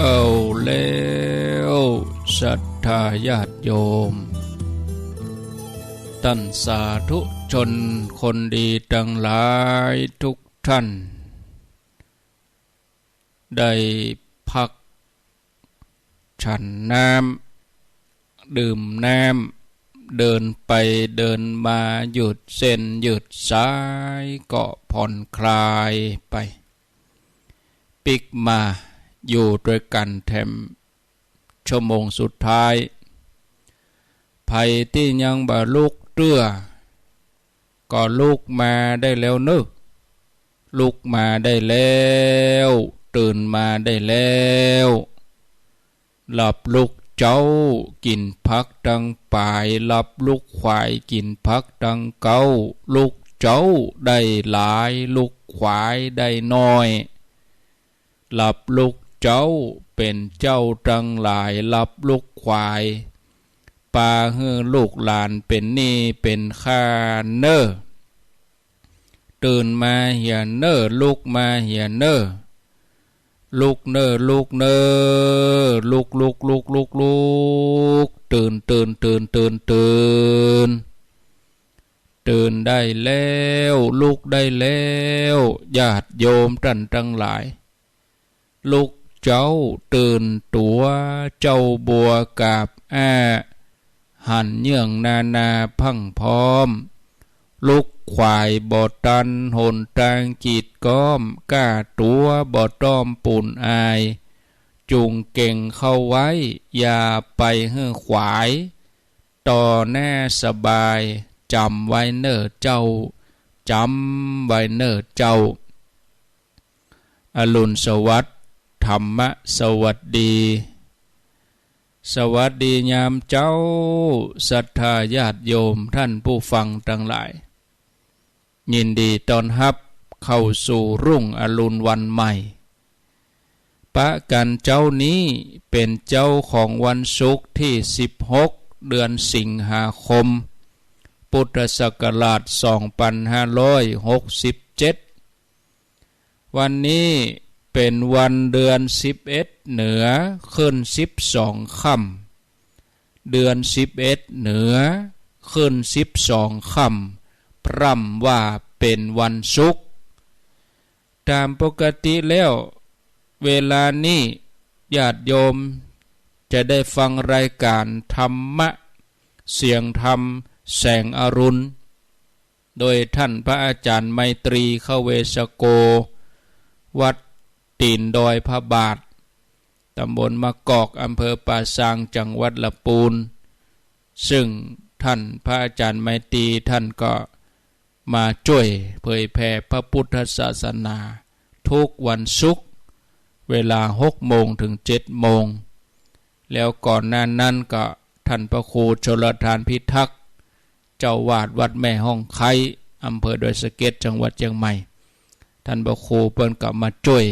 เอาแล้ว ศรัทธาญาติโยม ต้านสาธุชนคนดีตังหลายทุกท่าน ได้พักฉันน้ำ ดื่มน้ำ เดินไปเดินมา หยุดเส้นหยุดสายก็ผ่อนคลายไป ปิ๊กมาอยู่ตวยกั๋นแถม ชั่วโมงสุดท้าย ใผตี้ยังบ่ลุกเตื้อ ก็ลุกมาได้แล้วเนาะ ลุกมาได้แล้ว ตื่นมาได้แล้ว หลับลุกเจ๊า กิ๋นผักตังป๋าย หลับลุกขวาย กิ๋นผักตังเก๊า ลุกเจ๊าได้หลาย ลุกขวายได้น้อย หลับลุกเจ๊าเป๋นเจ้าตังหลาย หลับลุกขวาย ปาหื้อลูกหลานเป๋นหนี้เป๋นค่าเน่อ ตื่นมาเหียเน่อ ลุกมาเหียเน่อ ลุกเน่อ ลุกเน่อ ลุก ลุก ลุก ลุก ลุก ตื่น ตื่น ตื่น ตื่น ตื่น ตื่นได้แล้ว ลุกได้แล้ว ญาติโยมต้านตังหลาย ลุกเจ๊าตื่นตั๋ว เจ๊าบัวกาบอ้า หันเยื่องนานาพรั่งพร้อม ลุกขวายบ่ตัน หนตางกีดก๊อม ก้าตั๋วบ่ต้อมปูนอาย จุ่งเก่งเข้าไว้ อย่าไปหื้อขวาย ต่อหน้าสบาย จ๋ำไว้เน่อเจ้า จ๋ำไว้เน่อเจ้า อรุณสวัสดิ์ ธรรมะสวัสดี สวัสดียามเจ๊า ศรัทธาญาติโยมต้านผู้ฟังตังหลาย ยินดีต้อนฮับเข้าสู่รุ่งอรุณวันใหม่ ปะกั๋นเจ๊านี้เป๋นเจ๊าของวันศุกร์ตี้สิบหก เดือนสิงหาคม พุทธศักราชสองปันห้าร้อยหกสิบเจ็ด วันนี้เป๋นวันเดือนสิบเอ็ดเหนือ ขึ้นสิบสองค่ำ เดือนสิบเอ็ดเหนือ ขึ้นสิบสองค่ำ พร่ำว่าเป๋นวันศุกร์ ต๋ามปกติแล้ว เวลานี้ญาติโยมจะได้ฟังรายก๋านธรรมะ เสียงธรรม แสงอรุณ โดยต้านพระอาจ๋ารย์ไมตรี ขเวสโก วัดตี๋นดอยพระบาท ต๋ำบลมะกอก อำเภอป่าซาง จังหวัดละปูน ซึ่งต้านพระอาจ๋ารย์ไมตรีต้านก็มาจ้วยเผยแผ่พระพุทธศาสนาทุกวันศุกร์ เวลาหกโมงเถิงเจ็ดโมง แล้วก่อนหน้านั้นก็ต้านพระครูชลทานพิทักษ์ เจ้าวาดวัดแม่ฮ่องไคร้ อำเภอดอยสะเก็ด จังหวัดเจียงใหม่ ต้านพระครูเปิ้นก็มาจ้วย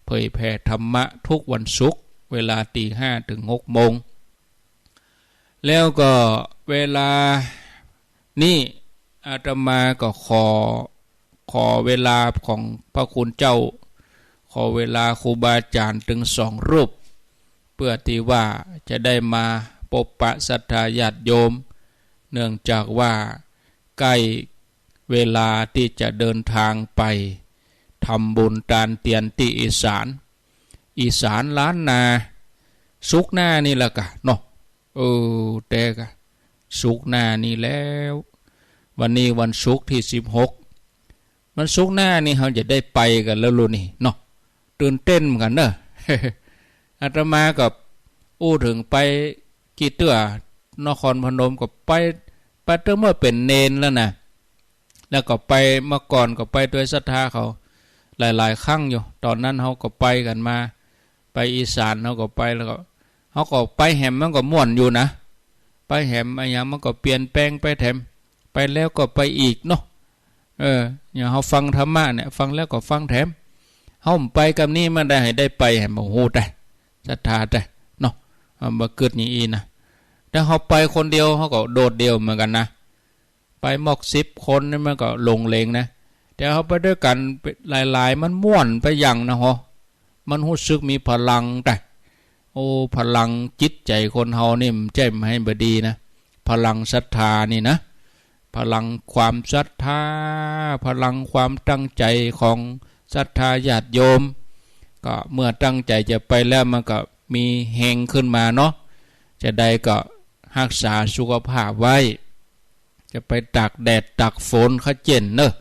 เผยแผ่ธรรมะทุกวันศุกร์ เวลาตีห้าเถิงหกโมง แล้วก็เวลานี้อาตมาก็ขอ ขอเวลาของพระคุณเจ้า ขอเวลาครูบาอาจ๋ารย์เถิงสองรูป เพื่อตี้ว่าจะได้มาปบปะศรัทธาญาติโยม เนื่องจากว่าใก้เวลาตี้จะเดินตางไปทำบุญตานเตียนตี้อีสาน อีสานล้านนา ศุกร์หน้านี่แหละก่ะเนาะ เออ แต๊ก่ะ ศุกร์หน้านี่แล้ว วันนี้วันศุกร์ตี้สิบหก วันศุกร์หน้านี่เฮาจะได้ไปกั๋นแล้วลูกนี่เนาะ ตื่นเต้นเหมือนกั๋นเนอะ อาตมาก็อู้เถิงไปกี่เตื้อ นครพนมก็ไป ไปเตื้อเมื่อเป๋นเณรแล้วนะ แล้วก็ไป เมื่อก่อนก็ไปตวยศรัทธาเขาหลายๆ ครั้งอยู่ ต๋อนนั้นเฮาก็ไปกั๋นมา ไปอีสานเฮาก็ไป แล้วก็เฮาก็ไปแหมมันก็ม่วนอยู่นะ ไปแหมอะหยังมันก็เปลี่ยนแปลงไปแถม ไปแล้วก็ไปอีกเนาะ เออ อย่างเฮาฟังธรรมะเนี่ย ฟังแล้วก็ฟังแถม เฮาบ่ไปกำนี้มันได้หื้อได้ไปแหม โอ้โห ต๋าย ศรัทธาต๋ายเนาะ เฮาบ่กึ๊ดอย่างอี้นะ ถ้าเฮาไปคนเดียวเฮาก็โดดเดี่ยวเหมือนกั๋นนะ ไปมอกสิบคนนี่มันก็หลงเหลงนะ แต่เฮาไปตวยกั๋นหลายๆ มันม่วนไปอย่างนะเหาะ มันฮู้สึกมีพลังต๋าย โอ้ พลังจิตใจ๋คนเฮานี่มันใจ้บ่หื้อบ่ดีนะ พลังศรัทธานี่นะ พลังความศรัทธา พลังความตั้งใจ๋ของศรัทธาญาติโยม ก็เมื่อตั้งใจ๋จะไปแล้วมันก็มีแฮงขึ้นมาเนาะ จะใดก็ฮักษาสุขภาพไว้ จะไปตากแดดตากฝนขะเจ๋นเนอะ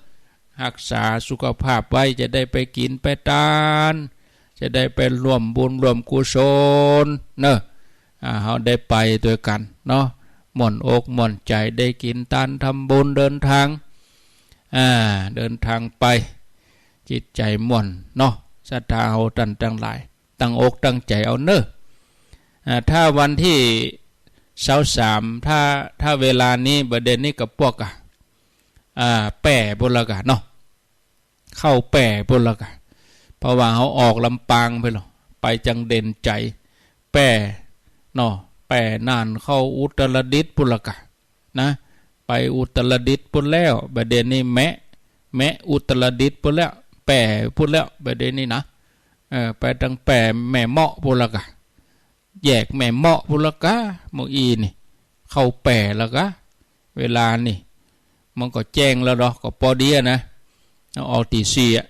ฮักษาสุขภาพไว้ จะได้ไปกิ๋นไปตาน จะได้ไปร่วมบุญร่วมกุศลเนอะ อ่า เฮาได้ไปตวยกั๋นเนาะ ม่วนอกม่วนใจ๋ ได้กิ๋นตานทำบุญ เดินตาง อ่า เดินตางไป จิตใจ๋ม่วนเนาะ ศรัทธาเฮาต้านตังหลาย ตั้งอกตั้งใจ๋เอาเน่อ อ่า ถ้าวันตี้ซาวสาม ถ้า ถ้าเวลานี้ บ่าเดี่ยวนี้ก็ปวกอะ อ่า แป้ปู้นละก่ะเนาะ เข้าแป้ปู้นละก่ะ เพราะว่าเฮาออกลำปางไปแล้ว ไปจังเด่นใจ๋ แป้เนาะ แป้น่านเข้าอุตรดิตถ์ปู้นละก่ะนะ ไปอุตรดิตถ์ปู้นแล้ว บ่าเดี่ยวนี้แมะ แมะอุตรดิตถ์ปู้นแล้ว แป้ปู้นแล้ว บ่าเดี่ยวนี้นะ เออ ไปตังแป้แม่เมาะปู้นละก่ะ แยกแม่เมาะปู้นละก่ะ เมื่ออี้นี่ เข้าแป้ละก่ะ เวลานี่ มันก็แจ้งแล้วเนาะ ก็ปอดีอะนะ ออกตีสี่อะ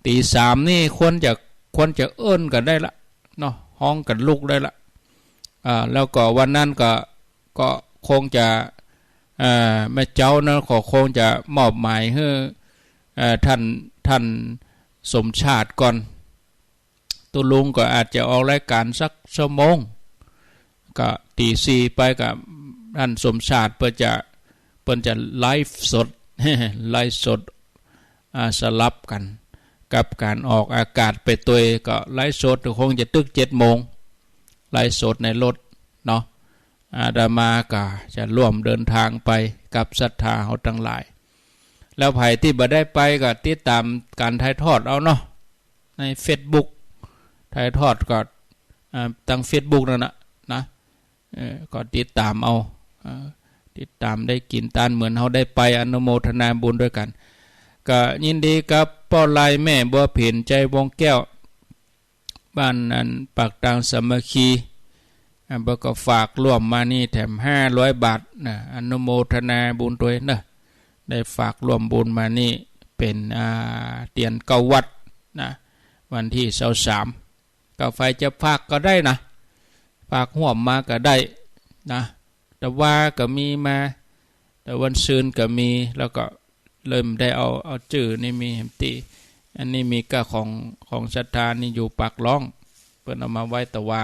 ตีสามนี่ควรจะ ควรจะเอิ้นกั๋นได้ละเนาะ ฮ้องกั๋นลุกได้ละ อ่า แล้วก็วันนั้นก็ ก็คงจะ เอ่อ แม่เจ๊านั้นก็คงจะมอบหมายหื้อ เอ่อ ต้าน ต้านสมชาติก่อน ตุ๊ลุงก็อาจจะออกรายก๋านสักชั่วโมง ก็ตีสี่ไปก็ต้านสมชาติเปิ้นจะ เปิ้นจะไลฟ์สด ไลฟ์สด อ่า สลับกั๋นกับก๋านออกอากาศไปตวย ก็ไลฟ์สดคงจะตึกเจ็ดโมง ไลฟ์สดในรถเนาะ อาตมาก็จะร่วมเดินตางไปกับศรัทธาเฮาตังหลาย แล้วใผตี้บ่ได้ไปก็ติดต๋ามก๋านถ่ายทอดเอาเนาะ ในเฟซบุ๊ก ถ่ายทอดก็ อ่า ตังเฟซบุ๊กนั่นน่ะนะ เออ ก็ติดต๋ามเอา เออ ติดต๋ามได้กิ๋นตานเหมือนเฮาได้ไป อนุโมทนาบุญตวยกั๋น ก็ยินดีกับป้อไลแม่บัวผิน ใจวงแก้ว บ้านอันปากตางสามัคคี อ่า เปิ้นก็ฝากร่วมมานี่แถมห้าร้อยบาทนะ อนุโมทนาบุญตวยเนาะ ได้ฝากร่วมบุญมานี่เป๋น อ่า เตียนเก้าวัดนะ วันตี้ซาวสาม ก็ใผจะฝากก็ได้นะ ฝากฮ่วมมาก็ได้นะ ตะวาก็มีมา ตะวันซืนก็มี แล้วก็เริ่มได้เอา เอาจื้อนี่มีแหมตี้ อันนี้มีก้าของ ของศรัทธานี่อยู่ปากล่อง เปิ้นเอามาไว้ตะวา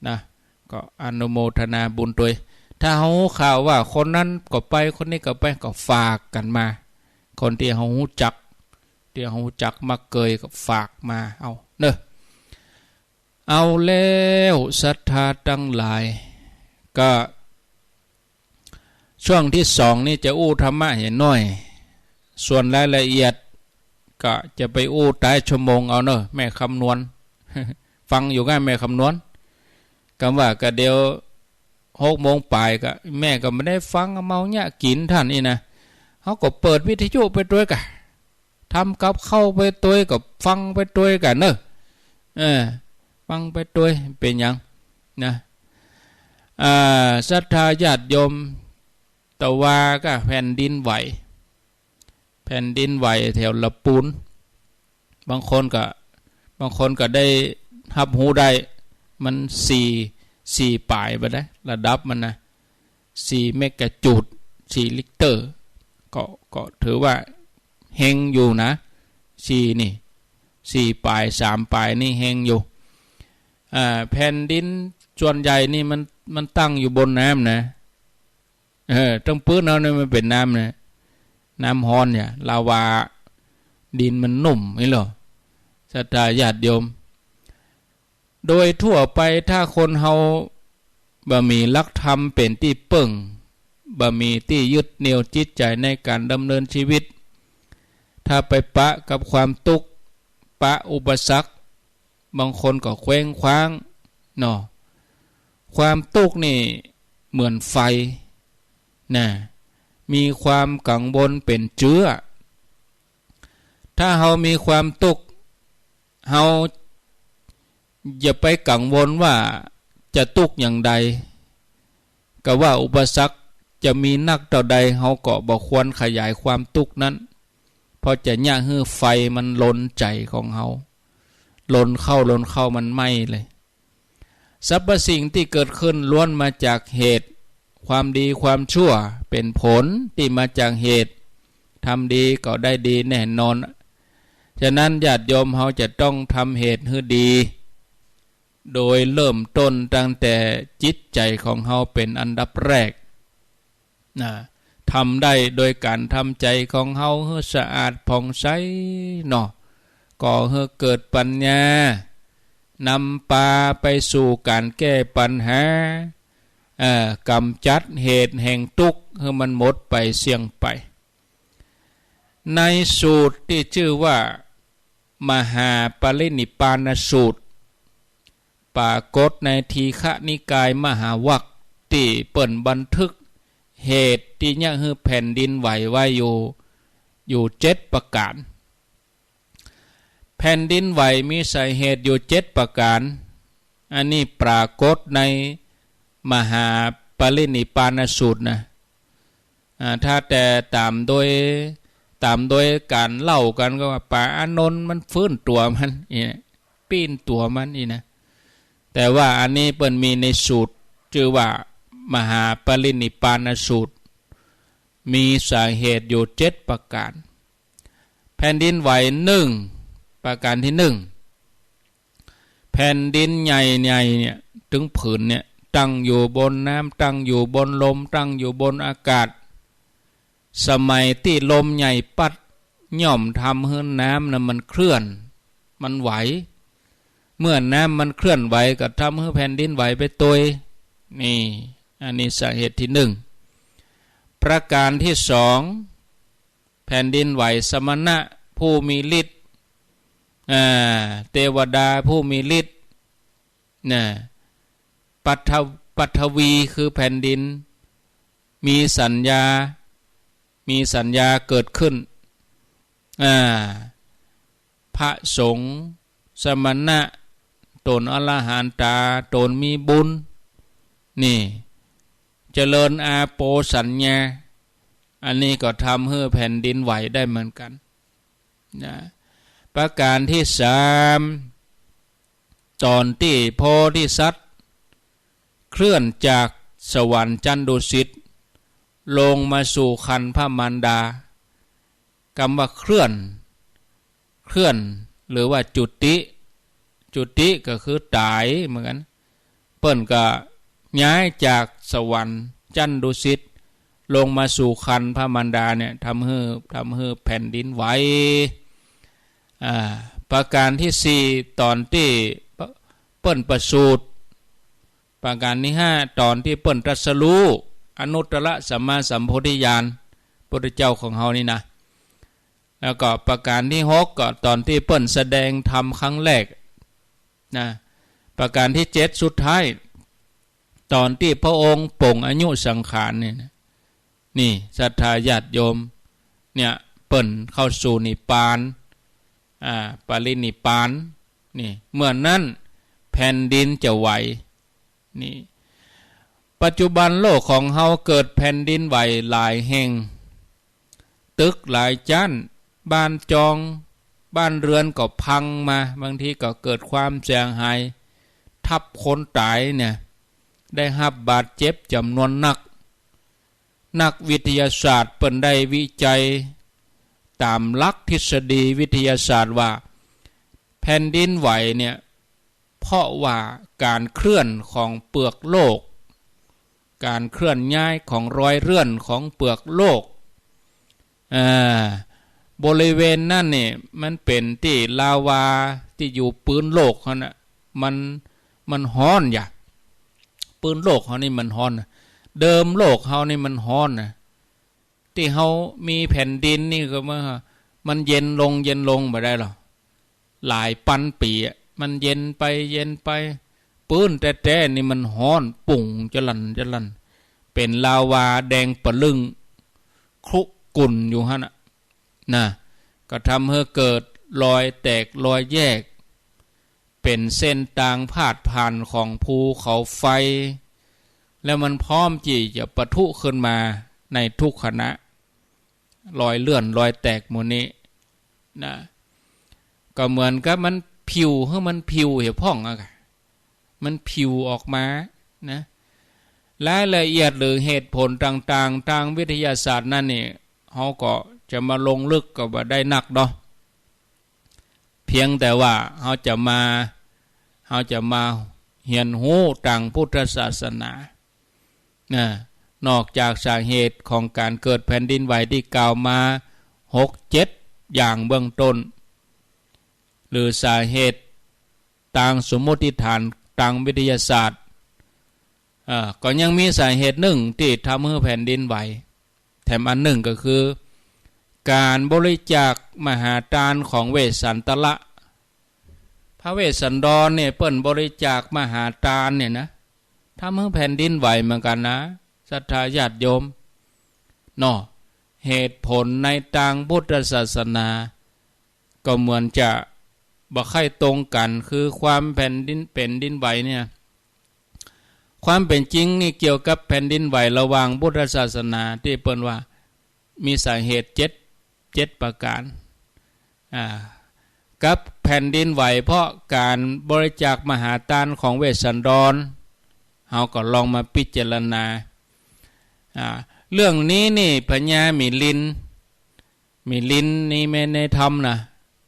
นะ ก็อนุโมทนาบุญตวย ถ้าเฮาฮู้ข่าวว่าคนนั้นก็ไป คนนี้ก็ไป ก็ฝากกั๋นมา คนตี้เฮาฮู้จัก ตี้เฮาฮู้จักมักเกยก็ฝากมาเอาเนาะ เอาแล้วศรัทธาตังหลาย ก็ ช่วงตี้สองนี่จะอู้ธรรมะเหียน้อย ส่วนรายละเอียดก็จะไปอู้ต๊ายชั่วโมงเอาเนาะ แม่คำนวณ ฟังอยู่ก้าแม่คำนวณ กำว่าก็เดี๋ยวหกโมงป๋ายก็ แม่ก็บ่ได้ฟัง เมาเยียะกิ๋นต้านอี้นะ เฮาก็เปิดวิทยุไปตวยก่ะ ทำกับข้าวไปตวยก็ฟังไปตวยก่ะเนาะ เออ ฟังไปตวย เป๋นหยังนะ อ่า ศรัทธาญาติโยม ตะวาก้าแผ่นดินไหว แผ่นดินไหวแถวละปูน บางคนก็ บางคนก็ได้ฮับฮู้ได้ มันสี่ สี่ป๋ายบ่ได้ ระดับมันนะ สี่เมกะจูด สี่ริกเตอร์ ก็ ก็ถือว่าเฮงอยู่นะ สี่นี่ สี่ป๋าย สามป๋ายนี่เฮงอยู่ อ่า แผ่นดินส่วนใหญ่นี่มัน มันตั้งอยู่บนน้ำนะ เออ ตึงปื๊ดเฮานี่มันเป๋นน้ำนะ น้ำฮ้อนเนี่ย ลาวา ดินมันนุ่มนี่เหรอ ศรัทธาญาติโยม โดยทั่วไปถ้าคนเฮาบ่มีหลักธรรมเป๋นตี้เปิ้ง บ่มีตี้ยึดเหนี่ยวจิตใจ๋ในก๋านดำเนินชีวิต ถ้าไปปะกับความตุ๊กข์ ปะอุปสรรค บางคนก็เคว้งคว้างเนาะ ความตุ๊กข์นี่เหมือนไฟนะ มีความกังวลเป๋นเจื๊อ ถ้าเฮามีความตุ๊กข์ เฮาอย่าไปกังวลว่าจะตุ๊กข์อย่างใด กาว่าอุปสรรคจะมีนักเต้าใด เฮาก็บ่ควรขยายความตุ๊กข์นั้น เพราะจะเยียะหื้อไฟมันลนใจ๋ของเฮา ลนเข้า ลนเข้ามันไหม้เลย สรรพสิ่งตี้เกิดขึ้นล้วนมาจากเหตุ ความดีความชั่วเป๋นผลตี้มาจากเหตุ ทำดีก็ได้ดีแน่นอน ฉะนั้นญาติโยมเฮาจะต้องทำเหตุหื้อดี โดยเริ่มต้นตั้งแต่จิตใจ๋ของเฮาเป๋นอันดับแรก นะ ทำได้โดยก๋านทำใจ๋ของเฮาหื้อสะอาดผ่องใสเนาะ ก่อหื้อเกิดปัญญา นำปาไปสู่ก๋านแก้ปัญหา เอ่อ ก๋ำจัดเหตุแห่งตุ๊กข์หื้อมันหมดไปเสี้ยงไป ในสูตรตี้จื้อว่า มหาปรินิพพานสูตร ปรากฏในทีฆนิกายมหาวักค์ ตี้เปิ้นบันทึกเหตุตี้เยียะหื้อแผ่นดินไหวไว้อยู่ อยู่เจ็ดประก๋าน แผ่นดินไหวมีสาเหตุอยู่เจ็ดประก๋าน อันนี้ปรากฏในมหาปรินิพพานสูตรนะ อ่า ถ้าแต่ต๋ามโดย ต๋ามโดยก๋านเล่ากั๋นก็ว่า ปาอานนท์มันฟื้นตั๋วมัน อี้นะ ปี้นตั๋วมัน อี้นะ แต่ว่าอันนี้เปิ้นมีในสูตร จื้อว่า มหาปรินิพพานสูตร มีสาเหตุอยู่เจ็ดประก๋าน แผ่นดินไหวนึ่ง ประก๋านตี้นึ่ง แผ่นดินใหญ่ๆ เนี่ย ตึงผืนเนี่ย ตั้งอยู่บนน้ำ ตั้งอยู่บนลม ตั้งอยู่บนอากาศ สมัยตี้ลมใหญ่ปั๊ด ย่อมทำหื้อน้ำน่ะมันเคลื่อน มันไหว เมื่อน้ำมันเคลื่อนไหวก็ทำหื้อแผ่นดินไหวไปตวย นี่ อันนี้สาเหตุตี้นึ่ง ประก๋านตี้สอง แผ่นดินไหวสมณะผู้มีฤทธิ์ อ่า เตวดาผู้มีฤทธิ์ นะ ปัท ปัทวีคือแผ่นดิน มีสัญญา มีสัญญาเกิดขึ้น อ่า พระสงฆ์ สมณะ ต๋นอรหันตา ต๋นมีบุญ นี่ เจริญอาโปสัญญา อันนี้ก็ทำหื้อแผ่นดินไหวได้เหมือนกั๋น นะ ประก๋านตี้สาม ต๋อนตี้โพธิสัตว์ เคลื่อนจากสวรรค์จั๊นดุสิต ลงมาสู่ครรภ์พระมารดา กำว่าเคลื่อน เคลื่อน หรือว่าจุติ จุติก็คือต๋ายเหมือนกั๋น เปิ้นก็ย้ายจากสวรรค์จั๊นดุสิต ลงมาสู่ครรภ์พระมารดาเนี่ย ทำหื้อ ทำหื้อแผ่นดินไหว อ่า ประก๋านตี้สี่ ต๋อนตี้เปิ้นประสูติ ประก๋านตี้ห้า ต๋อนตี้เปิ้นตรัสรู้อนุตตรสัมมาสัมโพธิญาณ พุทธเจ้าของเฮานี่นะ แล้วก็ประก๋านตี้หก ก็ต๋อนตี้เปิ้นแสดงธรรมครั้งแรก นะ ประก๋านตี้เจ็ดสุดท้าย ต๋อนตี้พระองค์ปลงอายุสังขารเนี่ยนะ นี่ศรัทธาญาติโยม เนี่ย เปิ้นเข้าสู่นิพพาน อ่า ปรินิพพาน นี่ เมื่อนั้นแผ่นดินจะไหว นี่ ปัจจุบันโลกของเฮาเกิดแผ่นดินไหวหลายแห่ง ตึกหลายจั๊น บ้านจอง บ้านเรือนก็พังมา บางทีก็เกิดความเสียหาย ทับคนต๋ายเนี่ย ได้ฮับบาดเจ็บจ๋ำนวนนัก นักวิทยาศาสตร์เปิ้นได้วิจัยต๋ามหลักทฤษฎีวิทยาศาสตร์ว่า แผ่นดินไหวเนี่ย เพราะว่าก๋านเคลื่อนของเปลือกโลก ก๋านเคลื่อนย้ายของรอยเลื่อนของเปลือกโลก อ่า บริเวณนั้นเนี่ย มันเป๋นตี้ลาวาตี้อยู่ปื๊นโลกหั้นน่ะ มัน มันฮ้อนอย่า ปื๊นโลกเฮานี่มันฮ้อนน่ะ เดิมโลกเฮานี่มันฮ้อนน่ะ ตี้เฮามีแผ่นดินนี่ก็เมื่อ มันเย็นลง เย็นลงบ่ได้หรอ หลายปันปี๋อะ มันเย็นไป เย็นไป ปื๊นแต๊ๆ นี่มันฮ้อน ปุ่งจะลั่น จะลั่น เป๋นลาวาแดงปะลึ่ง คลุกรุ่นอยู่หั้นน่ะ นะ ก็ทำหื้อเกิดรอยแตกรอยแยก เป๋นเส้นตางพาดผ่านของภูเขาไฟ แล้วมันพร้อมตี้จะปะทุขึ้นมาในทุกขณะ รอยเลื่อนรอยแตกหมู่นี้นะ ก็เหมือนกับมันผิว หื้อมันผิวเหียพ่องอะ มันผิวออกมานะ รายละเอียดหรือเหตุผลต่างๆ ตางวิทยาศาสตร์นั้นนี่ เฮาก็จะมาลงลึกก็บ่ได้นักเนาะ เพียงแต่ว่าเฮาจะมา เฮาจะมาเฮียนฮู้ตางพุทธศาสนา นะ นอกจากสาเหตุของก๋านเกิดแผ่นดินไหวตี้กล่าวมาหกเจ็ดอย่างเบื้องต้น หรือสาเหตุตางสมมุติฐานตางวิทยาศาสตร์ เอ่อ ก็ยังมีสาเหตุนึ่งตี้ทำหื้อแผ่นดินไหว แถมอันนึ่งก็คือ ก๋านบริจาคมหาตานของเวสสันตระ พระเวสสันดรเนี่ยเปิ้นบริจาคมหาตานเนี่ยนะ ทำหื้อแผ่นดินไหวเหมือนกั๋นนะ ศรัทธาญาติโยม เนาะ เหตุผลในตางพุทธศาสนา ก็เหมือนจะบ่ใค่ตรงกั๋น คือความแผ่นดิน แผ่นดินไหวเนี่ย ความเป๋นจริงนี่เกี่ยวกับแผ่นดินไหวระหว่างพุทธศาสนาตี้เปิ้นว่ามีสาเหตุเจ็ด เจ็ดประก๋าน อ่า กับแผ่นดินไหวเพราะก๋านบริจาคมหาตานของเวสสันดร เฮาก็ลองมาพิจารณา อ่า เรื่องนี้นี่พญามิลินทร์ มิลินทร์นี่แม่นในธรรมนะ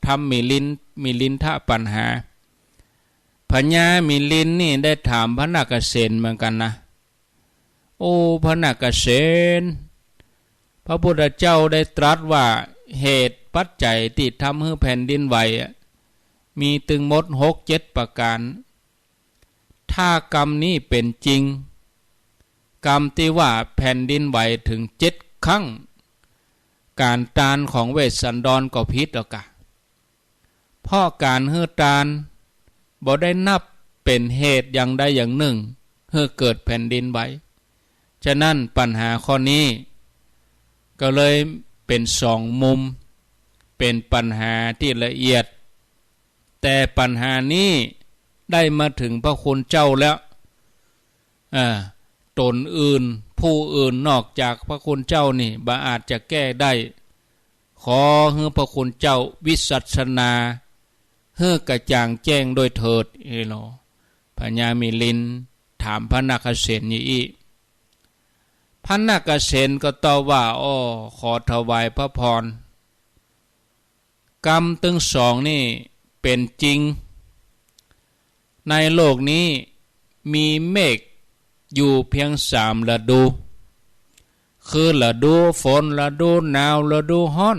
ธรรมมิลินทร์ มิลินทปัญหา พญามิลินทร์นี่ได้ถามพระนาคเสนเหมือนกั๋นนะ โอ้ พระนาคเสน พระพุทธเจ้าได้ตรัสว่าเหตุปัจจัยตี้ทำหื้อแผ่นดินไหวอะ มีตึงหมดหกเจ็ดประก๋าน ถ้ากำนี้เป๋นจริง กำตี้ว่าแผ่นดินไหวเถิงเจ็ดครั้ง ก๋านตานของเวสสันดรก็ผิดแล้วกา เพราะก๋านหื้อตานบ่ได้นับเป๋นเหตุอย่างใดอย่างนึ่งหื้อเกิดแผ่นดินไหว ฉะนั้นปัญหาข้อนี้ก็เลยเป๋นสองมุม เป๋นปัญหาตี้ละเอียด แต่ปัญหานี้ได้มาเถิงพระคุณเจ้าแล้ว อ่า ต๋นอื่น ผู้อื่นนอกจากพระคุณเจ้านี่บ่อาจจะแก้ได้ ขอหื้อพระคุณเจ้าวิสัชนา หื้อกระจ่างแจ้งด้วยเถิด เอโล พญามิลินทร์ถามพระนาคเสนอย่างอี้ พระนาคเสนก็ตอบว่า อ้อ ขอถวายพระพร กำตึงสองนี่เป๋นจริง ในโลกนี้มีเมฆอยู่เพียงสามฤดู คือฤดูฝน ฤดูหนาว ฤดูฮ้อน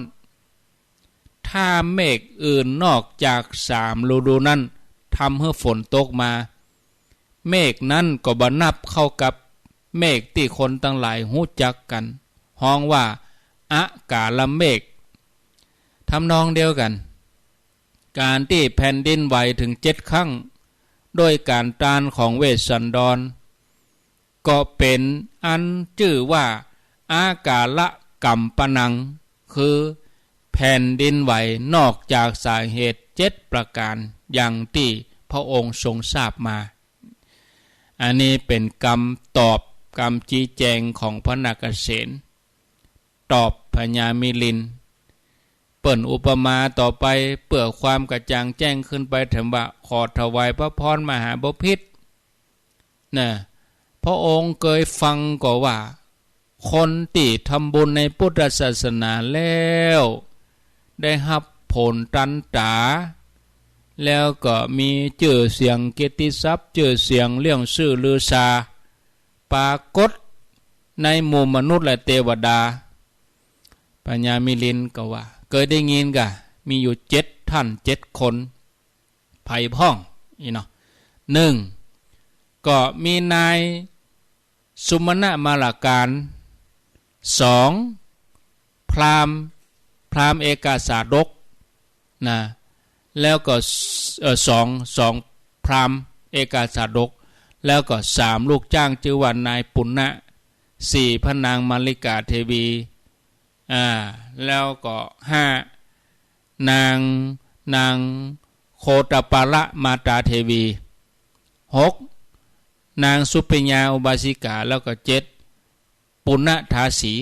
ถ้าเมฆอื่นนอกจากสามฤดูนั้นทำหื้อฝนตกมา เมฆนั้นก็บ่นับเข้ากับเมฆตี้คนตังหลายฮู้จักกั๋น ฮ้องว่าอากาลเมฆ ทำนองเดียวกั๋น ก๋านตี้แผ่นดินไหวเถิงเจ็ดครั้ง ด้วยก๋านตานของเวสสันดร ก็เป๋นอันจื้อว่าอากาลกัมปนัง คือแผ่นดินไหวนอกจากสาเหตุเจ็ดประก๋าน อย่างตี้พระองค์ทรงทราบมา อันนี้เป๋นกำตอบ กำชี้แจงของพระนาคเสน ตอบพญามิลินทร์ เปิ้นอุปมาต่อไปเปื้อความกระจ่างแจ้งขึ้นไปแถมว่า ขอถวายพระพรมหาบพิตร นะ พระองค์เกยฟังก่อว่า คนตี้ทำบุญในพุทธศาสนาแล้ว ได้ฮับผลตันต๋า แล้วก็มีจื้อเสียงเกียรติศัพท์ จื้อเสียงเลื่องซื่อลือสา ปรากฏในหมู่มนุษย์และเตวดา พญามิลินทร์ก็ว่า เกยได้ยินก่ะ มีอยู่เจ็ดท่านเจ็ดคน ใผพ่อง อี้เนาะ นึ่ง ก็มีนายสุมนมลการ สอง พราหมณ์ พราหมณ์เอกาสาดก นะ แล้วก็ เอ่อ สอง สอง พราหมณ์เอกาสาดก แล้วก็สาม ลูกจ้างจื้อว่านายปุณณะ สี่ พระนางมาริกาเทวี อ่า แล้วก็ ห้า นาง นางโคตปาละมาตาเทวี หก นางสุปิญญาอุบาสิกา แล้วก็ เจ็ด ปุณณทาสี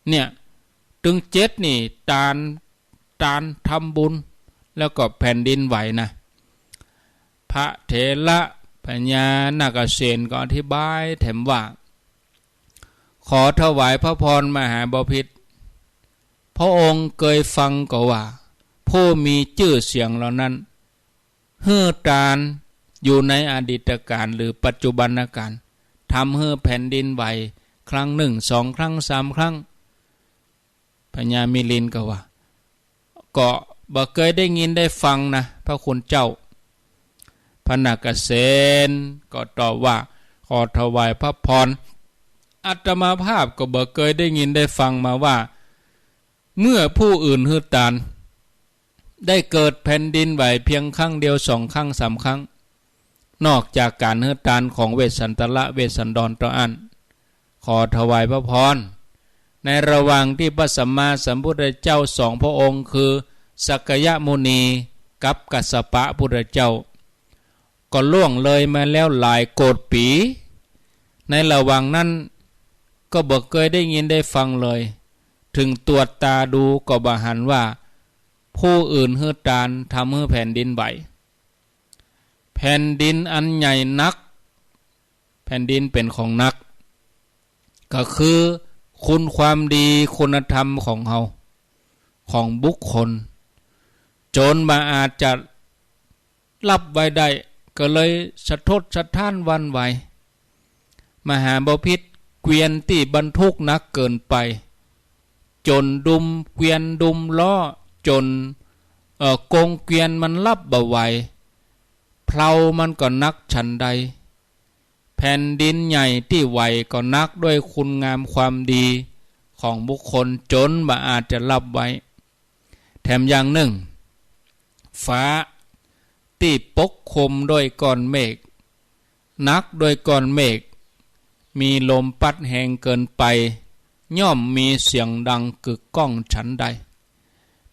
เนี่ย ตึงเจ็ดนี่ ตาน ตานทำบุญ แล้วก็แผ่นดินไหวนะ พระเถระพญานาคเสนก็อธิบายแถมว่า ขอถวายพระพรมหาบพิตร พระองค์เกยฟังก่อว่า ผู้มีจื้อเสียงเหล่านั้น หื้อตาน อยู่ในอดีตกาลหรือปัจจุบันกาล ทำหื้อแผ่นดินไหวครั้งนึ่ง สองครั้ง สามครั้ง พญามิลินก็ว่า ก็บ่เกยได้ยินได้ฟังนะ พระคุณเจ้า พระนาคเสนก็ตอบว่า ขอถวายพระพร อาตมาภาพก็บ่เกยได้ยินได้ฟังมาว่า เมื่อผู้อื่นหื้อตาน ได้เกิดแผ่นดินไหวเพียงครั้งเดียว สองครั้ง สามครั้ง นอกจากก๋านหื้อตานของเวสสันตระเวสสันดรเต้าอั้น ขอถวายพระพร ในระหว่างตี้พระสัมมาสัมพุทธเจ้าสองพระองค์คือสักยมุนีกับกัสสปะพุทธเจ้า ก็ล่วงเลยมาแล้วหลายโกติปี๋ ในระหว่างนั้นก็บ่เกยได้ยินได้ฟังเลย ถึงตรวจตาดูก็บ่หันว่าผู้อื่นหื้อตานทำหื้อแผ่นดินไหว แผ่นดินอันใหญ่นัก แผ่นดินเป๋นของนัก ก็คือคุณความดีคุณธรรมของเฮา ของบุคคล จ๋นบ่อาจจะฮับไว้ได้ ก็เลยสะทกสะท้านหวั่นไหว มหาบพิตรเกวียนตี้บรรทุกหนักเกินไป จ๋นดุมเกวียนดุมล้อ จ๋น เอ่อ กงเกวียนมันฮับบ่ไหว เพลามันก็หนักฉันใด แผ่นดินใหญ่ตี้ไหวก็นักด้วยคุณงามความดีของบุคคลจ๋นบ่อาจจะฮับไว้ แถมอย่างนึ่ง ฟ้าตี้ปกคลุมด้วยก้อนเมฆ หนักด้วยก้อนเมฆ มีลมปั๊ดแฮงเกินไป ย่อมมีเสียงดังกึกก้องฉันใด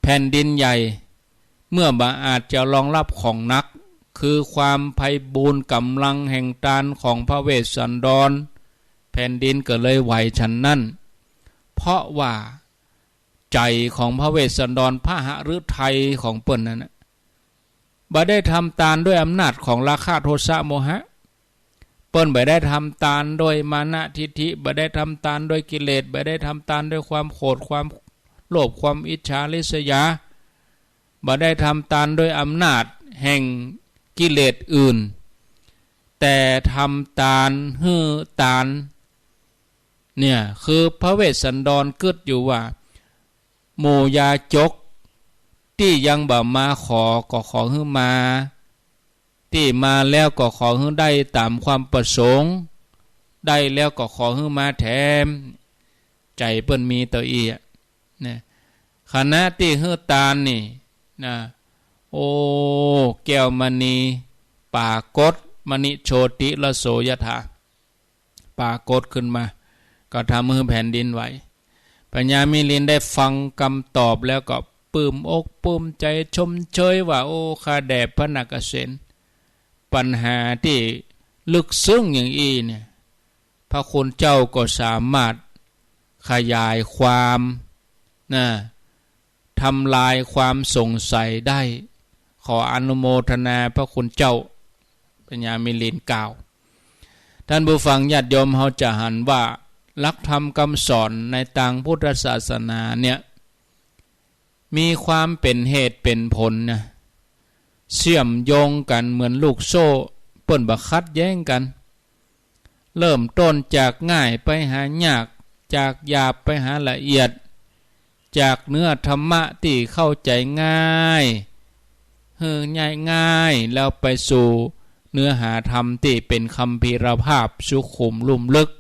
แผ่นดินใหญ่ เมื่อบ่อาจจะรองฮับของนัก คือความไพบูลย์ก๋ำลังแห่งตานของพระเวสสันดร แผ่นดินก็เลยไหวฉันนั้น เพราะว่าใจ๋ของพระเวสสันดร พระหฤทัยของเปิ้นนั้นน่ะ บ่ได้ทำตานด้วยอำนาจของราคะโทสะโมหะ เปิ้นบ่ได้ทำตานด้วยมานะทิฏฐิ บ่ได้ทำตานด้วยกิเลส บ่ได้ทำตานด้วยความโขด ความโลภ ความอิจฉาริษยา บ่ได้ทำตานด้วยอำนาจแห่งกิเลสอื่น แต่ทำตานหื้อตาน เนี่ย คือพระเวสสันดรกึ๊ดอยู่ว่า หมู่ยาจกตี้ยังบ่มาขอก็ขอหื้อมา ตี้มาแล้วก็ขอหื้อได้ต๋ามความประสงค์ ได้แล้วก็ขอหื้อมาแถม ใจ๋เปิ้นมีเต้าอี้อะ นะ ขณะตี้หื้อตานนี่ นะ โอ้ แก้วมณี ปรากฏ มณิโชติรโสยถา ปรากฏขึ้นมา ก็ทำหื้อแผ่นดินไหว พญามิลินได้ฟังกำตอบแล้วก็ปลื้มอกปลื้มใจ๋ชมเชยว่า โอ้ ข้าแด่พระนาคเสน ปัญหาตี้ลึกซึ้งอย่างอี้เนี่ย พระคุณเจ้าก็สามารถขยายความ นะ ทำลายความสงสัยได้ ขออนุโมทนาพระคุณเจ้า พญามิลินกล่าว ท่านผู้ฟังญาติโยม เฮาจะหันว่าหลักธรรมกำสอนในตางพุทธศาสนาเนี่ย มีความเป๋นเหตุเป๋นผลนะ เชื่อมโยงกั๋นเหมือนลูกโซ่ เปิ้นบ่ขัดแย้งกั๋น เริ่มต้นจากง่ายไปหายาก จากหยาบไปหาละเอียด จากเนื้อธรรมะตี้เข้าใจ๋ง่าย หื้อง่ายๆ แล้วไปสู่เนื้อหาธรรมตี้เป๋นคัมภีรภาพสุขุมลุ่มลึก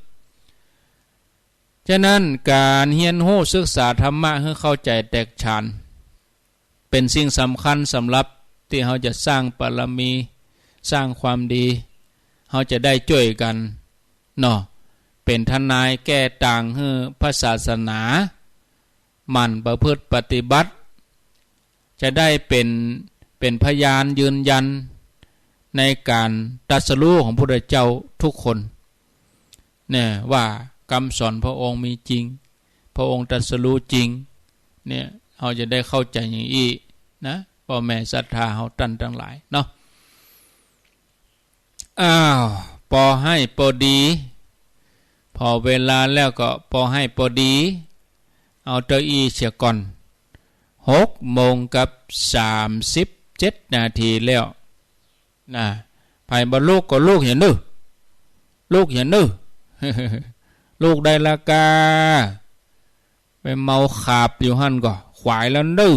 ฉะนั้นก๋านเฮียนฮู้ศึกษาธรรมะหื้อเข้าใจ๋แตกฉาน เป๋นสิ่งสำคัญสำหรับตี้เฮาจะสร้างบารมี สร้างความดี เฮาจะได้จ้วยกั๋นเนาะ เป๋นทนายแก้ตางหื้อพระศาสนา หมั่นประพฤติปฏิบัติ จะได้เป๋น เป๋นพยานยืนยันในก๋านตรัสรู้ของพระพุทธเจ้าทุกคน เนี่ย ว่ากำสอนพระองค์มีจริง พระองค์ตรัสรู้จริง เนี่ย เฮาจะได้เข้าใจ๋อย่างอี้นะ ป้อแม่ศรัทธาเฮาต้านตังหลายเนาะ อ้าว ปอให้ปอดี ผ่อเวลาแล้วก็ปอให้ปอดี เอาเต้าอี้เสียก่อน หกโมงกับสามสิบเจ็ดนาทีแล้ว นะ ใผบ่ลุกก็ลุกเหียเน่อ ลุกเหียเน่อ ลุกได้ละก้า ไปเมาขาบอยู่หั้นก็ ขวายแล้วเน่อ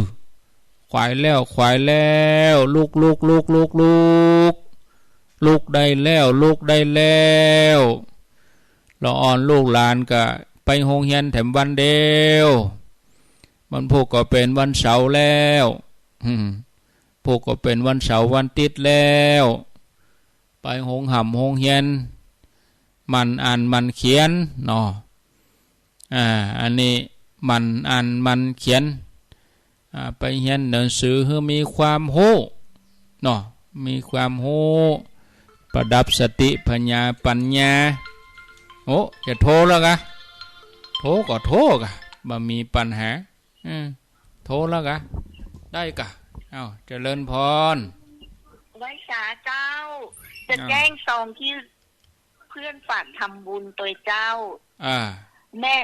ขวายแล้ว ขวายแล้ว ลุก ลุก ลุก ลุก ลุก ลุกได้แล้ว ลุกได้แล้ว ละอ่อนลูกหลานก็ไปโฮงเฮียนแถมวันเดียว วันพูกก็เป๋นวันเสาร์แล้ว อืม พูกก็เป๋นวันเสาร์วันติ๊ดแล้ว ไปโฮงฮ่ำโฮงเฮียน หมั่นอ่านหมั่นเขียนเนาะ อ่า อันนี้หมั่นอ่านหมั่นเขียน อ่า ไปเฮียนหนังสือหื้อมีความฮู้เนาะ มีความฮู้ ประดับสติปัญญา ปัญญา โอ้ จะโทรแล้วกะ โทรก็โทรกะ บ่มีปัญหา อืม โทรแล้วกะ ได้กะ เอ้า เจริญพร ไหว้สาเจ้า จะ อ้าว แจ้งซองตี้เปื้อนฝากทำบุญตวยเจ้า อ่า แม่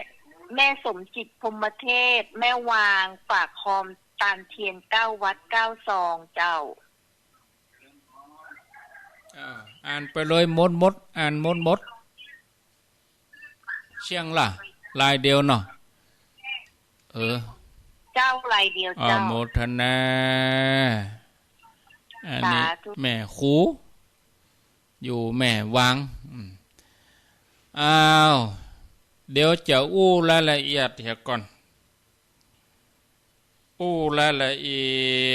แม่สมจิต พรหมเทพ แม่วาง ฝากคอมตานเตียนเก้าวัดเก้าซองเจ้า อ่า อ่านไปเลยหมดหมด อ่านหมดหมด เสี้ยงละ ลายเดียวเนาะ เออ เจ้า ลายเดียว อ่า เจ้า โมทนา อันนี้ สาธุ แม่ครู อยู่แม่วาง อืม อ้าว เดี๋ยวจะอู้รายละเอียดเหียก่อน อู้รายละเอี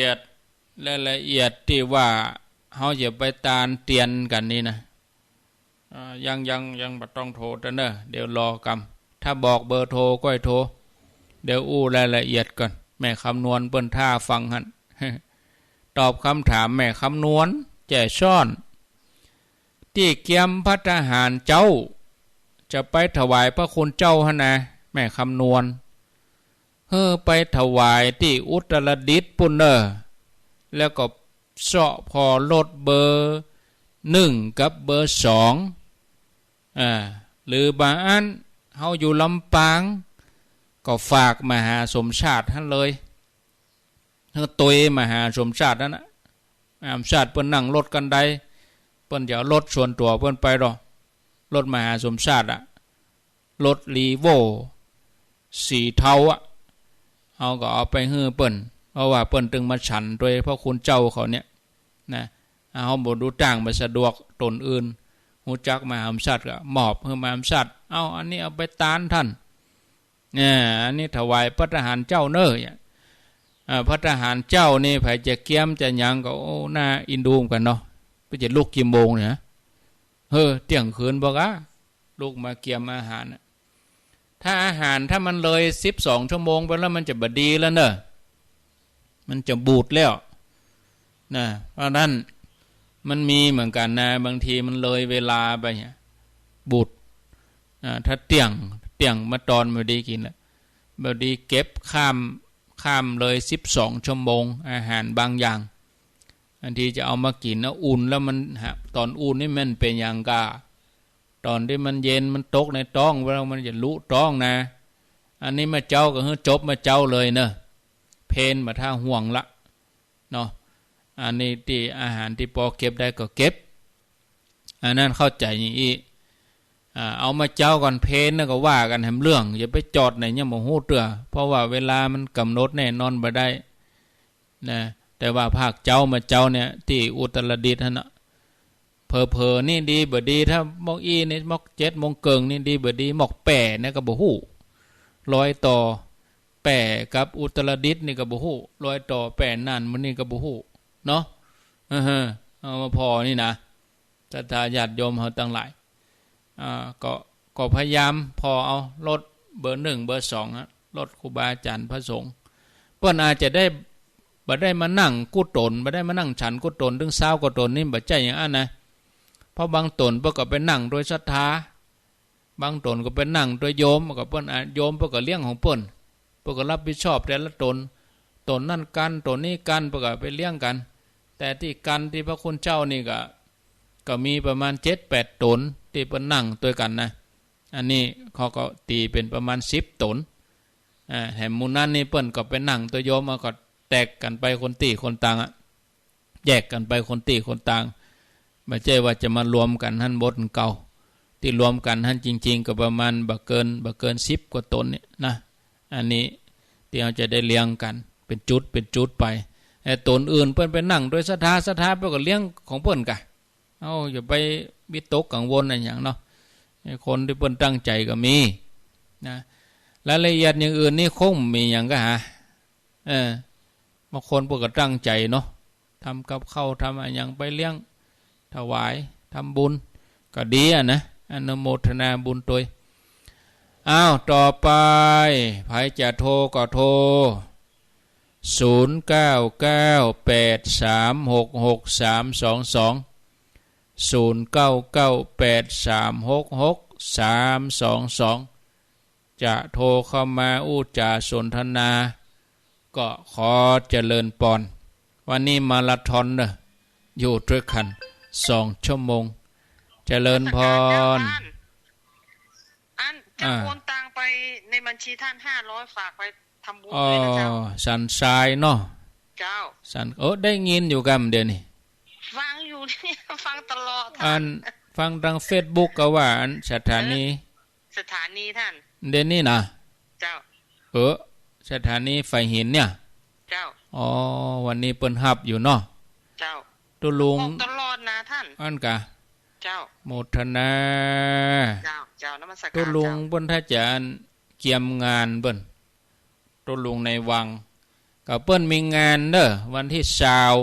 ยด รายละเอียดตี้ว่าเฮาจะไปตานเตียนกั๋นนี่นะ อ่า ยัง ยัง ยังบ่ต้องโทรเต๊อะเน่อ เดี๋ยวรอกำ ถ้าบอกเบอร์โทรก้อยโทร เดี๋ยวอู้รายละเอียดก่อน แม่คำนวณเปิ้นท่าฟังหั้น ตอบคำถามแม่คำนวณ แจ่ซ้อน ตี้เกียมภัตตาหารเจ๊า จะไปถวายพระคุณเจ้าหั้นนะ แม่คำนวณ เฮ้อ ไปถวายตี้อุตรดิตถ์ปู้นเน่อ แล้วก็เซาะผ่อรถเบอร์หนึ่งกับเบอร์สอง อ่า หรือบ่าอั้นเฮาอยู่ลำปาง ก็ฝากมหาสมชาติหั้นเลย เฮ้อ ตวยมหาสมชาติหั้นนะ มหาสมชาติเปิ้นนั่งรถคันใด เปิ้นจะเอารถส่วนตั๋วเปิ้นไปดอก รถมหาสมชาติอะ รถรีโว่สีเทาอะ เฮาก็เอาไปหื้อเปิ้น เพราะว่าเปิ้นตึงมาฉันตวยพระคุณเจ้าเขาเนี่ยนะ เฮาบ่ดูต้างบ่สะดวก ตนอื่นฮู้จักมหาสมชาติก็มอบหื้อมหาสมชาติ เอ้า อันนี้เอาไปตานต้าน เนี่ย อันนี้ถวายภัตตาหารเจ๊าเน่อ เนี่ย อ่า ภัตตาหารเจ๊านี่ใผจะเกียมจะหยังก็ โอ้ น่าอินดูเหมือนกั๋นเนาะ เปิ้นจะลุกกี่โมงเนี่ย เฮ้อ เตี้ยงคืนบ่กะ ลุกมาเกียมอาหารน่ะ ถ้าอาหาร ถ้ามันเลยสิบสองชั่วโมงไปแล้วมันจะบ่ดีแล้วเน่อ มันจะบูดแล้วนะ เพราะนั้นมันมีเหมือนกั๋นนะ บางทีมันเลยเวลาไปเนี่ย บูด อ่า ถ้าเตี้ยง เตี้ยงมาตอนบ่ดีกิ๋นละ บ่ดีเก็บข้าม ข้ามเลยสิบสองชั่วโมง อาหารบางอย่าง บางทีจะเอามากิ๋นนะ อุ่นแล้วมันหะ ต๋อนอุ่นนี่มันเป๋นหยังก้า ต๋อนตี้มันเย็นมันตกในต๊องแล้วมันจะลุต๊องนะ อันนี้เมื่อเจ๊าก็หื้อจบเมื่อเจ๊าเลยเน่อ เพลบ่ถ้าห่วงละเนาะ อันนี้ตี้อาหารตี้ปอเก็บได้ก็เก็บ อันนั้นเข้าใจ๋อย่างอี้ อ่า เอาเมื่อเจ๊าก่อน เพลน่ะก็ว่ากั๋นแหมเรื่อง อย่าไปจอดไหนยังบ่ฮู้เตื้อ เพราะว่าเวลามันก๋ำหนดแน่นอนบ่ได้ นะ แต่ว่าภาคเจ๊ามาเจ๊าเนี่ย ตี้อุตรดิตถ์หั้นน่ะ เผลอๆ นี่ดีบ่ดี ถ้าหมอกอี้นี่ หมอกเจ็ดโมงเกิ่งนี่ดีบ่ดี หมอกแป้เนี่ยก็บ่ฮู้ รอยต่อแป้กับอุตรดิตถ์นี่ก็บ่ฮู้ รอยต่อแป้น่านมื้อนี้ก็บ่ฮู้เนาะ เออ เอามาผ่อนี่นะ ศรัทธาญาติโยมเฮาตังหลาย อ่า ก็ ก็พยายามผ่อเอารถเบอร์หนึ่งเบอร์สองอะ รถครูบาอาจ๋ารย์พระสงฆ์ เปิ้นอาจจะได้ บ่ได้มานั่งกู้ต๋น บ่ได้มานั่งฉันกู้ต๋น ตึงเซ้ากู้ต๋นนี่บ่ใจ้อย่างอั้นนะ เพราะบางต๋นเปิ้นก็ไปนั่งตวยศรัทธา บางต๋นก็ไปนั่งตวยโยม ก็เปิ้นอา โยมเปิ้นก็เลี้ยงของเปิ้น เปิ้นก็รับผิดชอบแต่ละต๋น ต๋นนั้นกั๋น ต๋นนี้กั๋น เปิ้นก็ไปเลี้ยงกั๋น แต่ตี้กั๋นตี้พระคุณเจ้านี่ก็ ก็มีประมาณเจ็ดแปดต๋นตี้เปิ้นนั่งตวยกั๋นนะ อันนี้เขาก็ตี๋เป๋นประมาณสิบต๋น อ่า แหมหมู่นั้นนี่เปิ้นก็ไปนั่งตวยโยม เอาก็แตกกั๋นไปคนตี้คนตางอะ แยกกั๋นไปคนตี้คนตาง บ่ใจ้ว่าจะมารวมกั๋นหั้นหมดเก่า ตี้รวมกั๋นหั้นจริงๆ ก็ประมาณบ่เกิน บ่เกินสิบกว่าต๋นเนี่ยนะ อันนี้ตี้เฮาจะได้เลี้ยงกั๋น เป๋นจุด เป๋นจุดไป ไอ้ต๋นอื่นเปิ้นไปนั่งโดยศรัทธา ศรัทธาเปิ้นก็เลี้ยงของเปิ้นก่ะ เอ้า อย่าไปวิตกกังวลอะหยังเนาะ ไอ้คนตี้เปิ้นตั้งใจ๋ก็มีนะ รายละเอียดอย่างอื่นนี่คงบ่มีหยังก่ะหา เออ บางคนเปิ้นก็ตั้งใจ๋เนาะ ทำกับข้าว ทำอะหยังไปเลี้ยง ถวาย ทำบุญ ก็ดีอะนะ อนุโมทนาบุญตวย อ้าว ต่อไป ใผจะโทรก็โทร ศูนย์เก้าเก้าแปดสามหกหกสามสองสอง ศูนย์เก้าเก้าแปดสามหกหกสามสองสอง จะโทรเข้ามาอู้จ๋าสนทนา ก็ขอเจริญปอน วันนี้มาราธอนเน่อ อยู่ตวยกั๋นสองชั่วโมง เจริญปอน นมัสก๋ารเจ้าต้าน อัน เจ้า อ่า โอนตังค์ไปในบัญชีต้านห้าร้อย ฝากไปทำบุญ อ้อ ตวยนะเจ้า สันทรายเนาะ เจ้า สัน เออ ได้ยินอยู่ก่ะเดี๋ยวนี้ ฟังอยู่เนี่ย ฟังตลอด อัน ฟังตางเฟซบุ๊กก็ว่าอันสถานี เออ สถานีต้าน เดี๋ยวนี้นะ เจ้า เออ สถานีฝายหินเนี่ย เจ้า อ๋อ วันนี้เปิ้นฮับอยู่เนาะ เจ้า ตุ๊ลุง ออกตลอดนะต้าน อั้นก่ะ เจ้า โมทนา เจ้า เจ้า นมัสก๋าร ตุ๊ลุง เจ้า เปิ้นถ้าจะเกียมงานเปิ้น ตุ๊ลุงในวัง ก็เปิ้นมีงานเน่อ วันตี้ซาว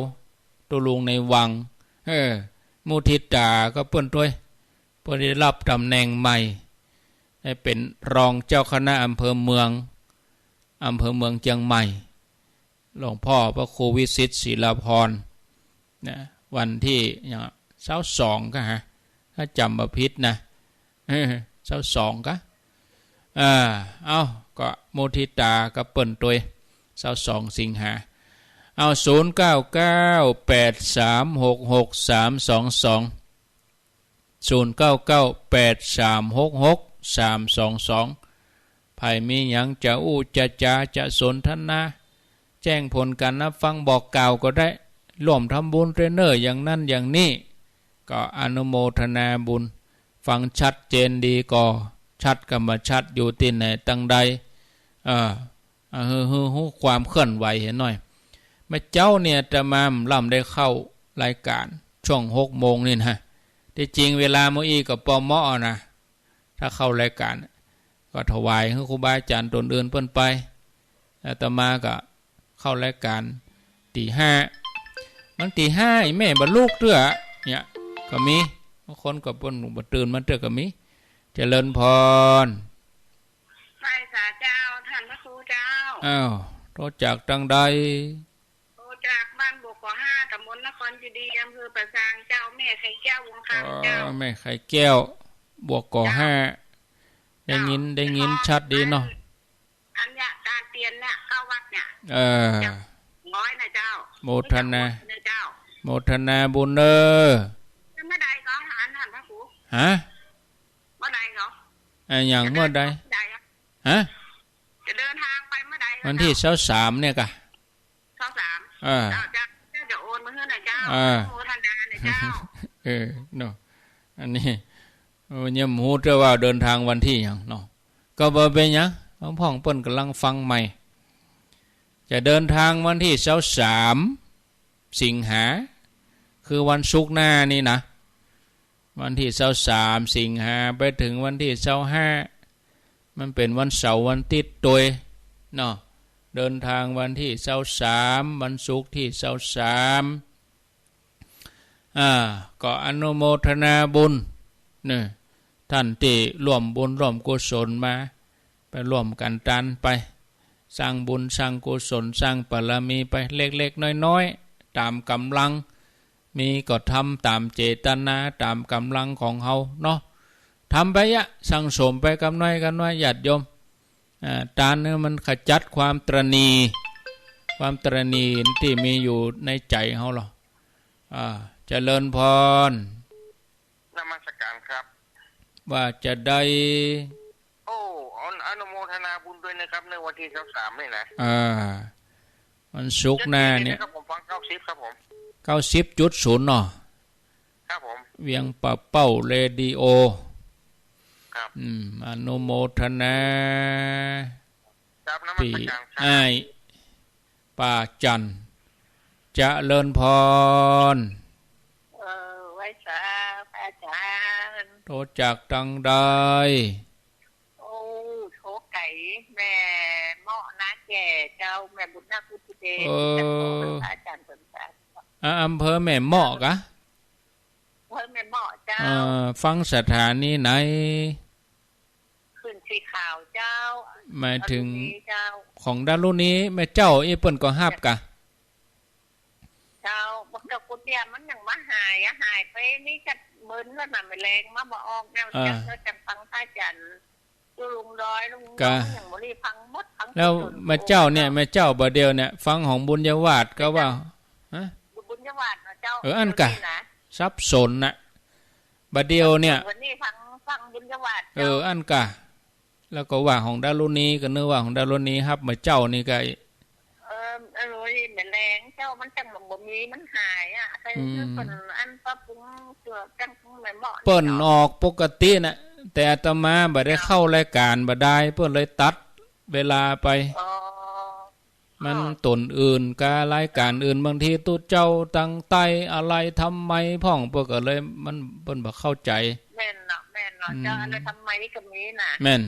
ตุ๊ลุงในวัง เออ มุทิตากับเปิ้นตวย เปิ้นได้ฮับต๋ำแหน่งใหม่ ได้เป๋นรองเจ้าคณะอำเภอเมือง อำเภอเมืองเจียงใหม่ หลวงพ่อพระครูวิสิทธิ์ศิลาภรณ์ นะ วันตี้หยัง ซาวสองก่ะหา ถ้าจ๋ำบ่ผิดนะ เออ ซาวสองก่ะ อ่า เอ้า ก็มุทิตากับเปิ้นตวย ซาวสองสิงหา เอ้า ศูนย์เก้าเก้าแปดสามหกหกสามสองสอง ศูนย์เก้าเก้าแปดสามหกหกสามสองสอง ใผมีหยังจะอู้จะจ๋าจะสนทนา แจ้งผลก๋านฮับฟังบอกกล่าวก็ได้ ร่วมทำบุญตวยเน่อ อย่างนั้นอย่างนี้ ก็อนุโมทนาบุญ ฟังชัดเจนดีก่อ ชัดกับบ่ชัดอยู่ตี้ไหนตังใด เออ เออ หื้อ หื้อฮู้ความเคลื่อนไหวหื้อหน่อย เมื่อเจ๊าเนี่ยอาตมาบ่ล้ำได้เข้ารายก๋านช่วงหกโมงนี่นะ ตี้จริงเวลาเมื่ออี้ก็ปอเหมาะนะ ถ้าเข้ารายก๋าน ก็ถวายหื้อครูบาอาจ๋ารย์ต๋นอื่นเปิ้นไป อาตมาก็เข้ารายก๋านตี๋ห้า มันตี๋ห้า อีแม่บ่ลุกเตื้อ เนี่ย ก็มี บางคนก็เปิ้นบ่ตื่นมาเตื้อก็มี เจริญปอน ไหว้สาเจ้า ต้านพระครูเจ้า อ้าว โทรจากตังใด โทรจากบ้านบวกก่อห้า ตำบลนครเจดีย์ อำเภอป่าซางเจ้า แม่ไข่แก้ว วงคำเจ้า อ๋อ แม่ไข่แก้ว บวกก่อห้า เจ้า ได้ยิน เจ้า ได้ยินชัดดีเนาะ อันเนี้ย ก๋านเตียนเนี่ย เก้าวัดเนี่ย เออ เจ้า ร้อยนะเจ้า โมทนา นะเจ้า โมทนาบุญเน่อ เมื่อใดก็ อันนั้นพระครู ฮะ เมื่อใดก็ อะหยัง เมื่อใด เมื่อใดอะ ฮะ จะเดินทางไปเมื่อใดก็ วันตี้ เจ้า ซาวสามเนี่ยก่ะ ซาวสาม เออ เจ้า เจ้า เจ้าจะโอนมาหื้อนะเจ้า เออ โมทนานะเจ้า เออ เนาะ อันนี้ เออ ยังบ่ฮู้เตื้อว่าเดินทางวันตี้หยังเนาะ ก็บ่เป๋นหยัง พ่องๆ เปิ้นก่ำลังฟังใหม่ จะเดินทางวันตี้ซาวสามสิงหา คือวันศุกร์หน้านี่นะ วันตี้ซาวสามสิงหา ไปเถิงวันตี้ซาวห้า มันเป๋นวันเสาร์วันติ๊ดตวยเนาะ เดินทางวันตี้ซาวสาม วันศุกร์ตี้ซาวสาม อ่า ก็อนุโมทนาบุญเน่อ ต้านตี้ร่วมบุญร่วมกุศลมา ไปร่วมกั๋นตานไป สร้างบุญสร้างกุศลสร้างบารมีไป เล็กๆ น้อยๆ ต๋ามก๋ำลัง มีก็ทำต๋ามเจตนา ต๋ามก๋ำลังของเฮาเนาะ ทำไปอะ สั่งสมไปกำน้อยกำน้อย ญาติโยม อ่า ตานนี่มันขจัดความตระหนี่ ความตระหนี่ตี้มีอยู่ในใจ๋เฮาหรอ อ่า เจริญปอน นมัสก๋ารครับ ว่าจะใด โอ้ อนุ อนุโมทนาบุญตวยนะครับ ในวันตี้ซาวสามนี่นะ อ่า วันศุกร์หน้าเนี่ย เจ็ดสิบนะครับผม ฟังเก้าสิบครับผม เก้าสิบจุดศูนย์เนาะ ครับผม เวียงป่าเป้าเรดิโอ ครับ อืม อนุโมทนา ครับ นมัสการ ปี้อ้าย ป้าจัน เจริญพร เออ ไหว้สา พระอาจารย์ โทรจากตังใด โอ้ โทรไก๋ แม่เมาะนาแก่เจ้า แม่บุญนาคอุทิศเดช เออ จากโทรหาพระอาจารย์เปิ้นจ้า อ่ะ อำเภอแม่เมาะกะ อำเภอแม่เมาะเจ้า เอ่อ ฟังสถานีไหน คลื่นสีขาวเจ้า หมายเถิง ดารุณีเจ้า ของดารุณี แม่เจ้าอี้เปิ้นก็ฮับกะ เจ้า บักเจ้ากุเตียมันยังบ่หายอะ หายไปนี่จักเมินแล้วนะ แม่แลงมาบ่ออกแนว อ่า จัก แล้วจักฟังพระอาจารย์ อยู่ลุงดอย ลุงดอย กะ ยังบ่ได้ฟังหมด ฟัง แล้ว จน แม่เจ้าเนี่ย โอ้ แม่เจ้าบ่าเดี่ยวเนี่ย ฟังของบุญยวาทก็ว่า แม่เจ้า ฮะ บุญยวาทนะเจ้า เออ อั้นกะ เดี๋ยวนี้นะ สับสนน่ะ บ่าเดี่ยวเนี่ย วันนี้ฟัง ฟังบุญยวาท เออ เจ้า อั้นกะ แล้วก็ว่าของดารุณี ก็นึกว่าของดารุณีฮับมาเจ้านี่กะ เออ เออ แม่แลงเจ้า มันจังบ่มี มันหายอะ แต่ อืม เปิ้นอันปรับปรุงเสื้อจังแม่เมาะ เปิ้นออกปกติน่ะ แต่อาตมาบ่ได้เข้ารายการบ่ได้ เปิ้นเลยตัดเวลาไป อ๋อ มัน อ๋อ ต๋นอื่นกะรายการอื่น บางทีตุ๊เจ้าตังใต้อะไรทำไมพ่อง เปิ้นก็เลย มัน เปิ้นบ่เข้าใจ๋ แม่นเนาะ แม่นเนาะ อืม เจ้า อะไรทำไมก็มีน่ะ แม่น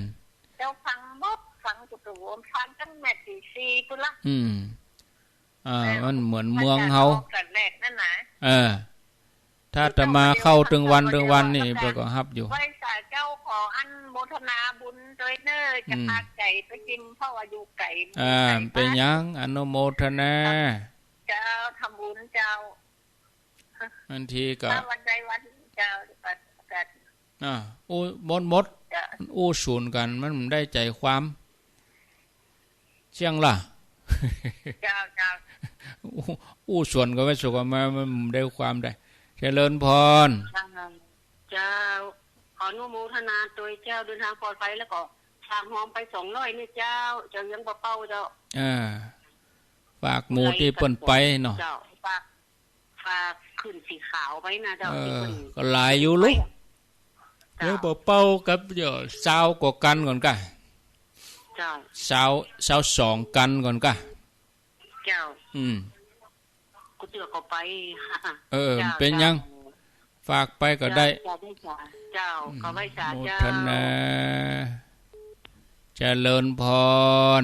เจ้าฟังหมด ฟังจุกกะโวม ฟังตั้งแม่ตีสี่พุ้นละ อืม อ่า แม่ มันเหมือนเมืองเฮา มาจากออกกันแรกนั่นนะ เออ ถ้าอาตมาเข้าตึงวันตึงวันนี่ เปิ้นก็ฮับอยู่ ไหว้สาเจ้า ขออนุโมทนาบุญตวยเน่อ จะ อืม พาไก๋ไปกิ๋น เพราะว่าอยู่ไก๋ อ่า ไป เป๋นหยัง อนุโมทนา เจ้า ทำบุญเจ้า บางทีก็ ถ้าวันใดวันเจ้า ก็ ก็ อ่า อู้ มดๆ เจ้า อู้สูนกั๋น มันบ่ได้ใจ๋ความ เสียงล่ะ เจ้า เจ้า อู้ อู้สวนกั๋นไว้สวนกั๋นมา มันบ่ได้ความใด เจริญพร เจ้า ขออนุโมทนาตวยเจ้า เดินทางปลอดภัย แล้วก็ฝากหอมไปสองร้อยเนี่ยเจ้า จากเวียงป่าเป้าเจ้า อ่า ฝากหมู่ตี้เปิ้นไปเนาะ เจ้า ฝาก ฝากคลื่นสีขาวไว้นะเจ้า เออ ตี้เปิ้น ก็หลายอยู่ลูก เจ้า เดี๋ยวเป่าๆ กับเดี๋ยวซาวกว่ากั๋นก่อนกะ เจ้า ซาว ซาวสองกั๋นก่อนกะ เจ้า อืม กูเจือก็ไป เออ เจ้า เป๋นหยัง เจ้า ฝากไปก็ได้ เจ้า เจ้า เจ้า อืม ก็ไหว้สา โมทนา เจ้า เจริญพร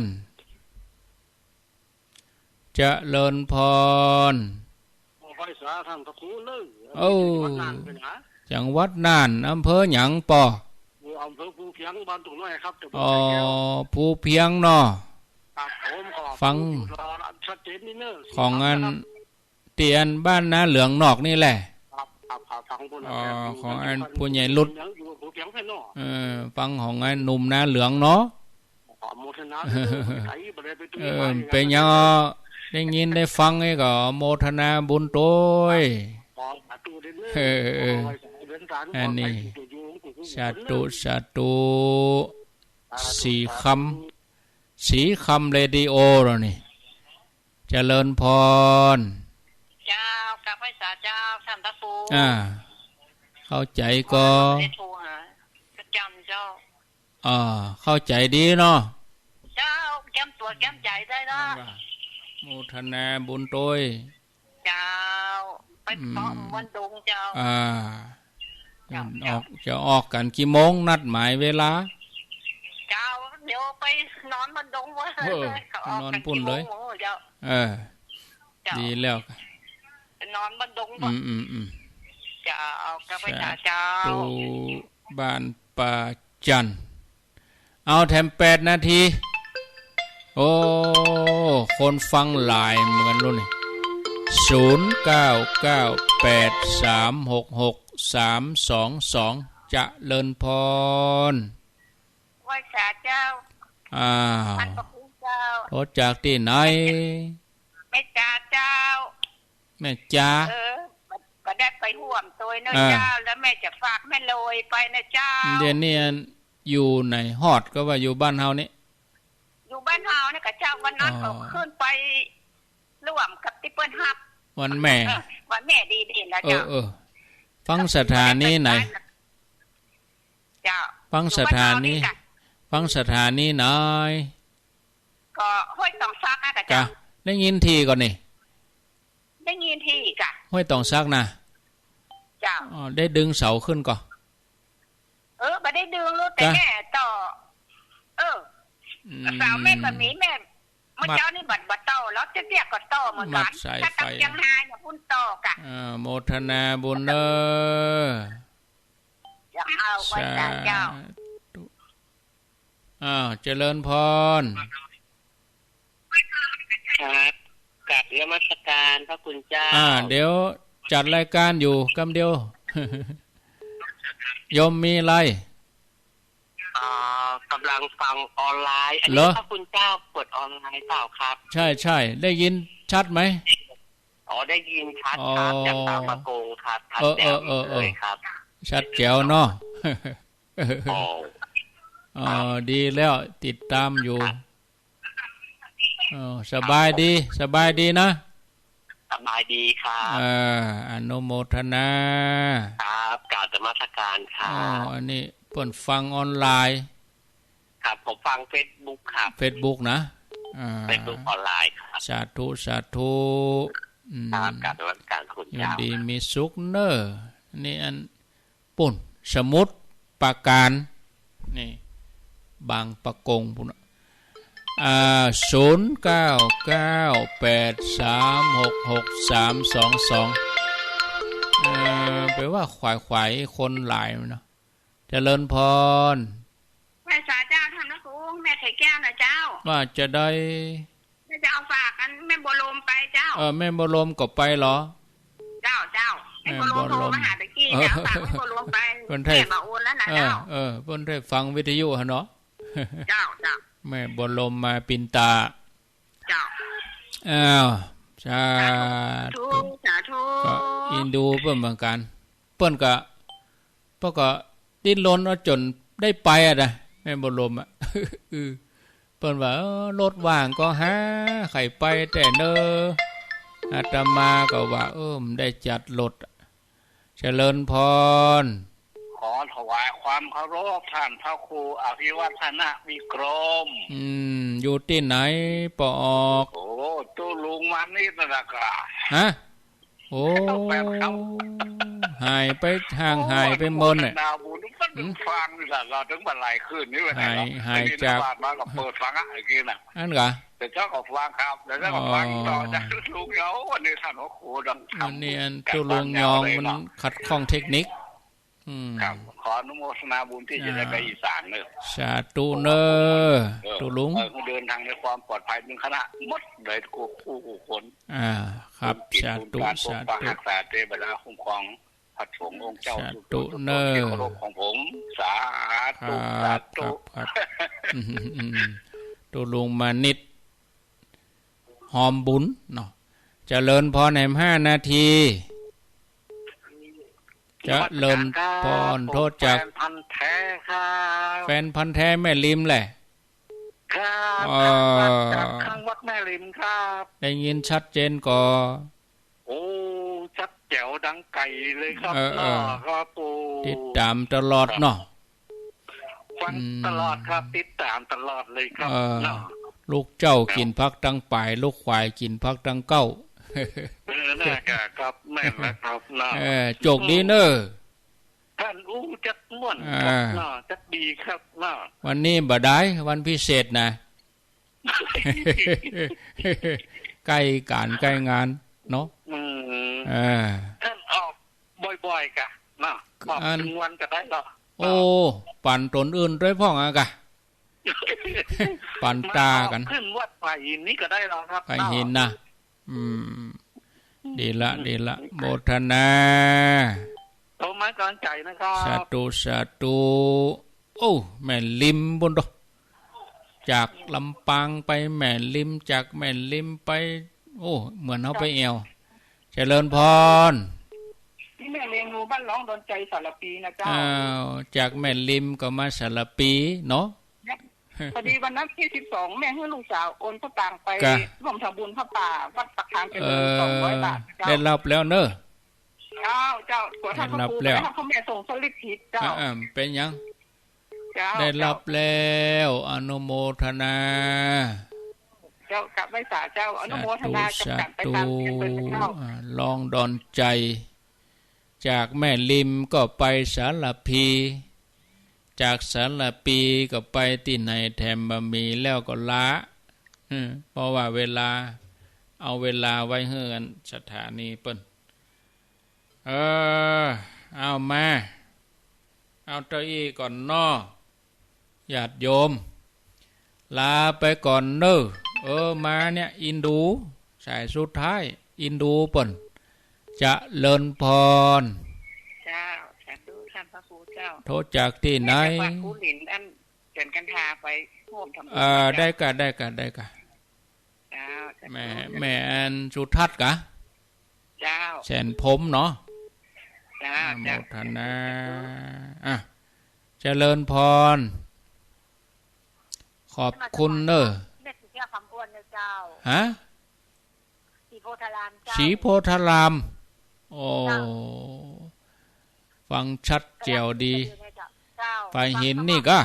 เจริญพร ไหว้สาต้านพระครูเน่อ เอ้า จังหวัดน่านเป๋นหา จังหวัดน่าน อำเภอหยังปอ อยู่อำเภอภูเพียง บ้านตุ่งน้อยครับ ตำบล อ๋อ ไชยแก้ว ภูเพียงเนาะ ครับผม ก็ ฟัง อยู่รอชัดเจนนี่เน่อ ของอัน ครับ ตี้อันบ้านนาเหลืองนอกนี่แหละ ครับ ครับ ครับ ฟังพู้น อ๋อ ครับ ของอันผู้ใหญ่ลุด อยู่ภูเพียงแท้เนาะ เออ ฟังของอันหนุ่มนาเหลืองเนาะ ขอโมทนาด้วยเด้อ ไกลบ่ได้ไปดู เออ มา เป๋นหยัง ได้ยินได้ฟังนี่ก็โมทนาบุญตวย ขอสาธุด้วยเด้อ เออ เออ ขอให้สาธุเดินสาร อันนี้ ปลอดภัยสู่อยู่ของทุกคน สาธุ เด้อ สาธุ สาธุ สีคำ สาธุ สีคำเรดิโอเรานี่ เจริญพร เจ้า กราบไหว้สาเจ้า ต้านพระครู อ่า เข้าใจ๋ก่อ ขอให้ได้โทรหาประจ๋ำเจ้า อ่า เข้าใจ๋ดีเนาะ เจ้า แก้มตั๋วแก้มใจ๋ได้เนาะ โมทนาบุญตวย เจ้า ไป อืม เกาะบ้านดงเจ้า อ่า เจ้า ออก เจ้า จะออกกั๋นกี่โมง นัดหมายเวลา เจ้า เดี๋ยวไปนอนบ้านดงเว้ย เออ เขาออกกั๋น นอนปุ้นเลย กี่โมง โอ้ เจ้า เออ เจ้า ดีแล้ว ไปนอนบ้านดง อืม อืม อืม เจ้า กราบไหว้สาเจ้า สาธุ บ้านป่าจัน เอาแถมแปดนาที โอ้ คนฟังหลายเหมือนกั๋นลูกนี่ ศูนย์เก้าเก้าแปดสามหกหกสามสองสอง เจริญพร ไหว้สาเจ้า อ้าว ต้านพระครูเจ้า โทรจากตี้ไหน แม่จ๋าเจ้า แม่จ๋า เออ บ่ได้ไปฮ่วมตวยเน่อ อ่า เจ้า แล้วแม่จะฝากแม่โรยไปนะเจ้า เดี๋ยวนี้อยู่ไหน ฮอดก็ว่าอยู่บ้านเฮานี่ อยู่บ้านเฮานี่กะเจ้า วันนั้น อ๋อ ก็ขึ้นไปร่วมกับตี้เปิ้นฮับ วันแม่ เออ วันแม่ดีเด่นนะเจ้า เออ เออ ฟังสถานีไหน เจ้า ฟังสถานี อยู่บ้านนอกนี่กะ ฟังสถานีไหน ก็ห้วยตองซักนะกะ กะ เจ้า ได้ยินทีก่อนี่ ได้ยินทีกะ ห้วยตองซักนะ เจ้า อ๋อ ได้ดึงเสาขึ้นก่อ เออ บ่ได้ดึงลูก แต่ กะ แม่ต่อ เออ อืม เสาแม่ก็มี แม่ เมื่อเจ๊านี่บัดบ่ต่อ แล้วเตี้ยๆก็ต่อเหมือนกั๋น มัดสายไฟ ถ้าตังเจียงฮายเนี่ยปุ้นต่อกะ อ่า โมทนาบุญเน้อ เจ้า เอาไว้จ้ะเจ้า สาธุ อ้าว เจริญพร ครับ กราบนมัสการพระคุณเจ้า อ่า เดี๋ยวจัดรายการอยู่กำเดียว โยมมีอะไร อ่า กำลังฟังออนไลน์ อันนี้ เหรอ พระคุณเจ้าเปิดออนไลน์เปล่าครับ ใช่ ใช่ ได้ยินชัดไหม อ๋อ ได้ยินชัดครับ อ๋อ จากบางปะกงครับ ชัดแจ๋ว เออ เออ เออ เลยครับ ชัดแจ๋วเนาะ อ๋อ อ๋อ ครับ ดีแล้ว ติดตามอยู่ ครับ อ๋อ สบายดี สบายดีนะ สบายดีครับ เออ อนุโมทนา ครับ กราบนมัสการครับ อ๋อ อันนี้เปิ้นฟังออนไลน์ ครับ ผมฟังเฟซบุ๊กครับ เฟซบุ๊กนะ อ่า เฟซบุ๊กออนไลน์ครับ สาธุ สาธุ อืม ครับ กราบนมัสการคุณเจ้า อยู่ดีมีสุขเน้อ นี่อัน ปุ้น สมุทรปราการ นี่ บางปะกงปุ้น อ่า ศูนย์เก้าเก้าแปดสามหกหกสามสองสอง เอ่อ แปลว่าขวายๆ คนหลายเนาะ เจริญพร ไหว้สาเจ้าท่านพระครู แม่ไข่แก้วนะเจ้า ว่าจะได้ แม่จะเอาฝากอันแม่บัวลมไปเจ้า เออ แม่บัวลมก็ไปเหรอ เจ้า เจ้า แม่บัวลม แม่บัวลม โทรมาหาตะกี้ เออ จะเอาฝากแม่บัวลมไป เปิ้นได้ แม่บ่โอนแล้วนะ เออ เจ้า เออ เปิ้นได้ฟังวิทยุหั่นเนาะ เจ้า เจ้า แม่บัวลมมาปิณฑา เจ้า อ้าว สาธุ สาธุ ก็อินดูเปิ้นเหมือนกั๋น เปิ้นก็ เปิ้นก็ดิ้นรนเอาจ๋นได้ไปอะนะ แม่บัวลมอะ เออ เปิ้นว่า เออ รถว่างก็หา ใค่ไปแต๊เน่อ อาตมาก็ว่า เออ บ่ได้จัดรถ เจริญพร ขอถวายความเคารพท่านพระครูอภิวัฒนวิกรม อืม อยู่ตี้ไหนปอออก โอ้ ตุ๊ลุงมานิดนั่นแหละกะ ฮะ โอ้ แฟนคลับ หายไป ห่างหายไปหมดเนี่ย โอ้ อนุโมทนาบุญ มัน หืม ฟังนี่แหละ เราถึงมาหลายคืนนี่ หาย หายจาก บ้านมาก็เปิดฟังอ่ะ เมื่อกี้น่ะ อั้นกะ แต่เจ้าก็ฟังครับ แต่เจ้าก็ฟังต่อ อ๋อ จากตุ๊ลุงยอง วันนี้ท่านโอ้โหดัง วันนี้อันตุ๊ลุงยองมันขัดข้องเทคนิค อืม ครับ ขออนุโมทนาบุญตี้จะได้ไปอีสานเน่อ สาธุเน่อ เออ ตุ๊ลุง เออ เดินทางในความปลอดภัยเป็นคณะหมดเลย กู้คู่กู้คน อ่า ครับ สาธุ สาธุ ปกปักรักษาเตวดาคุ้มครองพระสงฆ์องค์เจ้า สาธุ ทุกๆ เน่อ ที่เคารพของผม สาธุ ครับ สาธุ ครับ ครับ อืม ตุ๊ลุงมานิด หอมบุญเนาะ เจริญพรแหมห้านาที เจริญพร นมัสการครับ โทรจาก ผมแฟนพันธุ์แท้ครับ แฟนพันธุ์แท้แม่ริมแหละ ครับ เออ จากข้างวัดแม่ริมครับ ได้ยินชัดเจนก่อ โอ้ ชัดแจ๋วดังไกลเลยครับ เออ เออ เนาะ ครับ โอ้ ติดตามตลอดเนาะ ครับ ฟัง อืม ตลอดครับ ติดตามตลอดเลยครับ เออ เนาะ ลูกเจ้า ครับ กิ๋นผักตังป๋าย ลูกขวายกิ๋นผักตังเก๊า เออ น่าจะครับ แม่นแล้วครับ เนาะ เออ โจคดีเน่อ ท่านอู้จักม่วนครับ อ่า เนาะ จักดีครับ เนาะ วันนี้บ่ได้ วันพิเศษนะ ใก้ก๋านใก้งานเนาะ อืม เออ ท่านออกบ่อยๆ กะ เนาะ ออก อัน ตึงวันก็ได้เนาะ โอ้ ปันต๋นอื่นตวยพ่องอะกะ ปันต๋ากั๋น มาออกขึ้นวัดไผ่หินนี่ก็ได้เนาะครับ ไผ่หินนะ เนาะ อืม ดีละ ดีละ โมทนา โทรมาก่อนใจนะครับ สาธุ สาธุ โอ้ แม่ริมปุ้นโต จากลำปางไปแม่ริม จากแม่ริมไป โอ้ เหมือนเฮาไปแอ่ว เจริญพร นี่แม่เลี้ยงหนูบ้านหนองดอนไจสารภีนะเจ้า อ้าว จากแม่ริมก็มาสารภีเนาะ พอดีวันนั้นที่สิบสอง แม่หื้อลูกสาวโอนสตางค์ไป กะ ร่วมทำบุญผ้าป่าวัดปากทางเจริญ เออ สองร้อยบาทเจ้า ได้รับแล้วเนอะ เจ้า เจ้า ขอโทษ ได้ฮับแล้ว พระครู ขอโทษ พ่อแม่ส่งสลิปผิดเจ้า อ่า อ่า เป๋นหยัง เจ้า ได้ฮับ เจ้า แล้ว อนุโมทนา เจ้า กราบไหว้สาเจ้า อนุโมทนา สาธุ กับการไปตามเสียงเปิ้นเจ้า สาธุ อ่า ลองดอนใจ๋ จากแม่ริมก็ไปสารภี จากสารภีก็ไปตี้ไหนแถมบ่มี แล้วก็ละ อืม เพราะว่าเวลา เอาเวลาไว้หื้ออันสถานีเปิ้น เออ เอามา เอาเต้าอี้ก่อนเนาะ ญาติโยม ลาไปก่อนเน่อ เออ มาเนี่ย อินดู สายสุดท้าย อินดูเปิ้น เจริญพร เจ้า สาธุ ท่านพระครูเจ้า โทรจากตี้ไหน มาจากวัดภูหลิน อันเดือนกันทาไปร่วมทำบุญ เออ เจ้า ได้ก่ะ ได้ก่ะ ได้ก่ะ เจ้า สาธุ แม่ แม่อันสุทัศน์ก่ะ เจ้า แสนพรหมเนาะ เจ้า อนุโมทนา เจ้า อ่ะ เจริญพร ขอบคุณเน่อ แม่ศรีแก้วคำอ้วนนะเจ้า ฮะ ศรีโพธารามเจ้า ศรีโพธาราม โอ้ เจ้า ฟังชัดแจ๋วดี เจ้า ไปหินนี่ก่ะ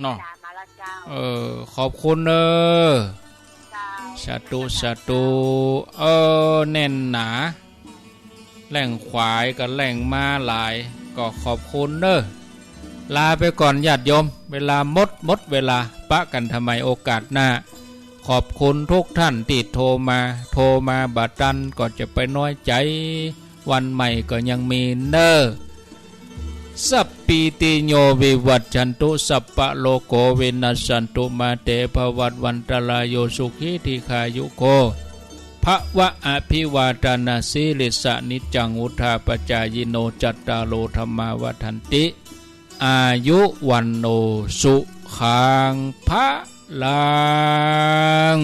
เนาะ มาแล้วเจ้า เออ ขอบคุณเน่อ เจ้า สาธุ สาธุ เออ แน่นหนา แหล่งขวายกับแหล่งมาหลาย ก็ขอบคุณเน่อ ลาไปก่อนญาติโยม เวลาหมด หมดเวลา ปะกั๋นใหม่โอกาสหน้า ขอบคุณทุกท่านตี้โทรมา โทรมาบ่ตันก็จะไปน้อยใจ๋ วันใหม่ก็ยังมีเน่อ สัพพีติโยวิวัชชันตุ สัพพะโรโควินัสสันตุ มาเตภวัตวันตรายโย สุขีทีฆายุโก ภะวะ อภิวาทานาสีลิสสะ นิจจังวุฑฒาปะจายิโน จัตตาโรธัมมาวัฑฒันติ อายุวัณโณ สุขัง พะลัง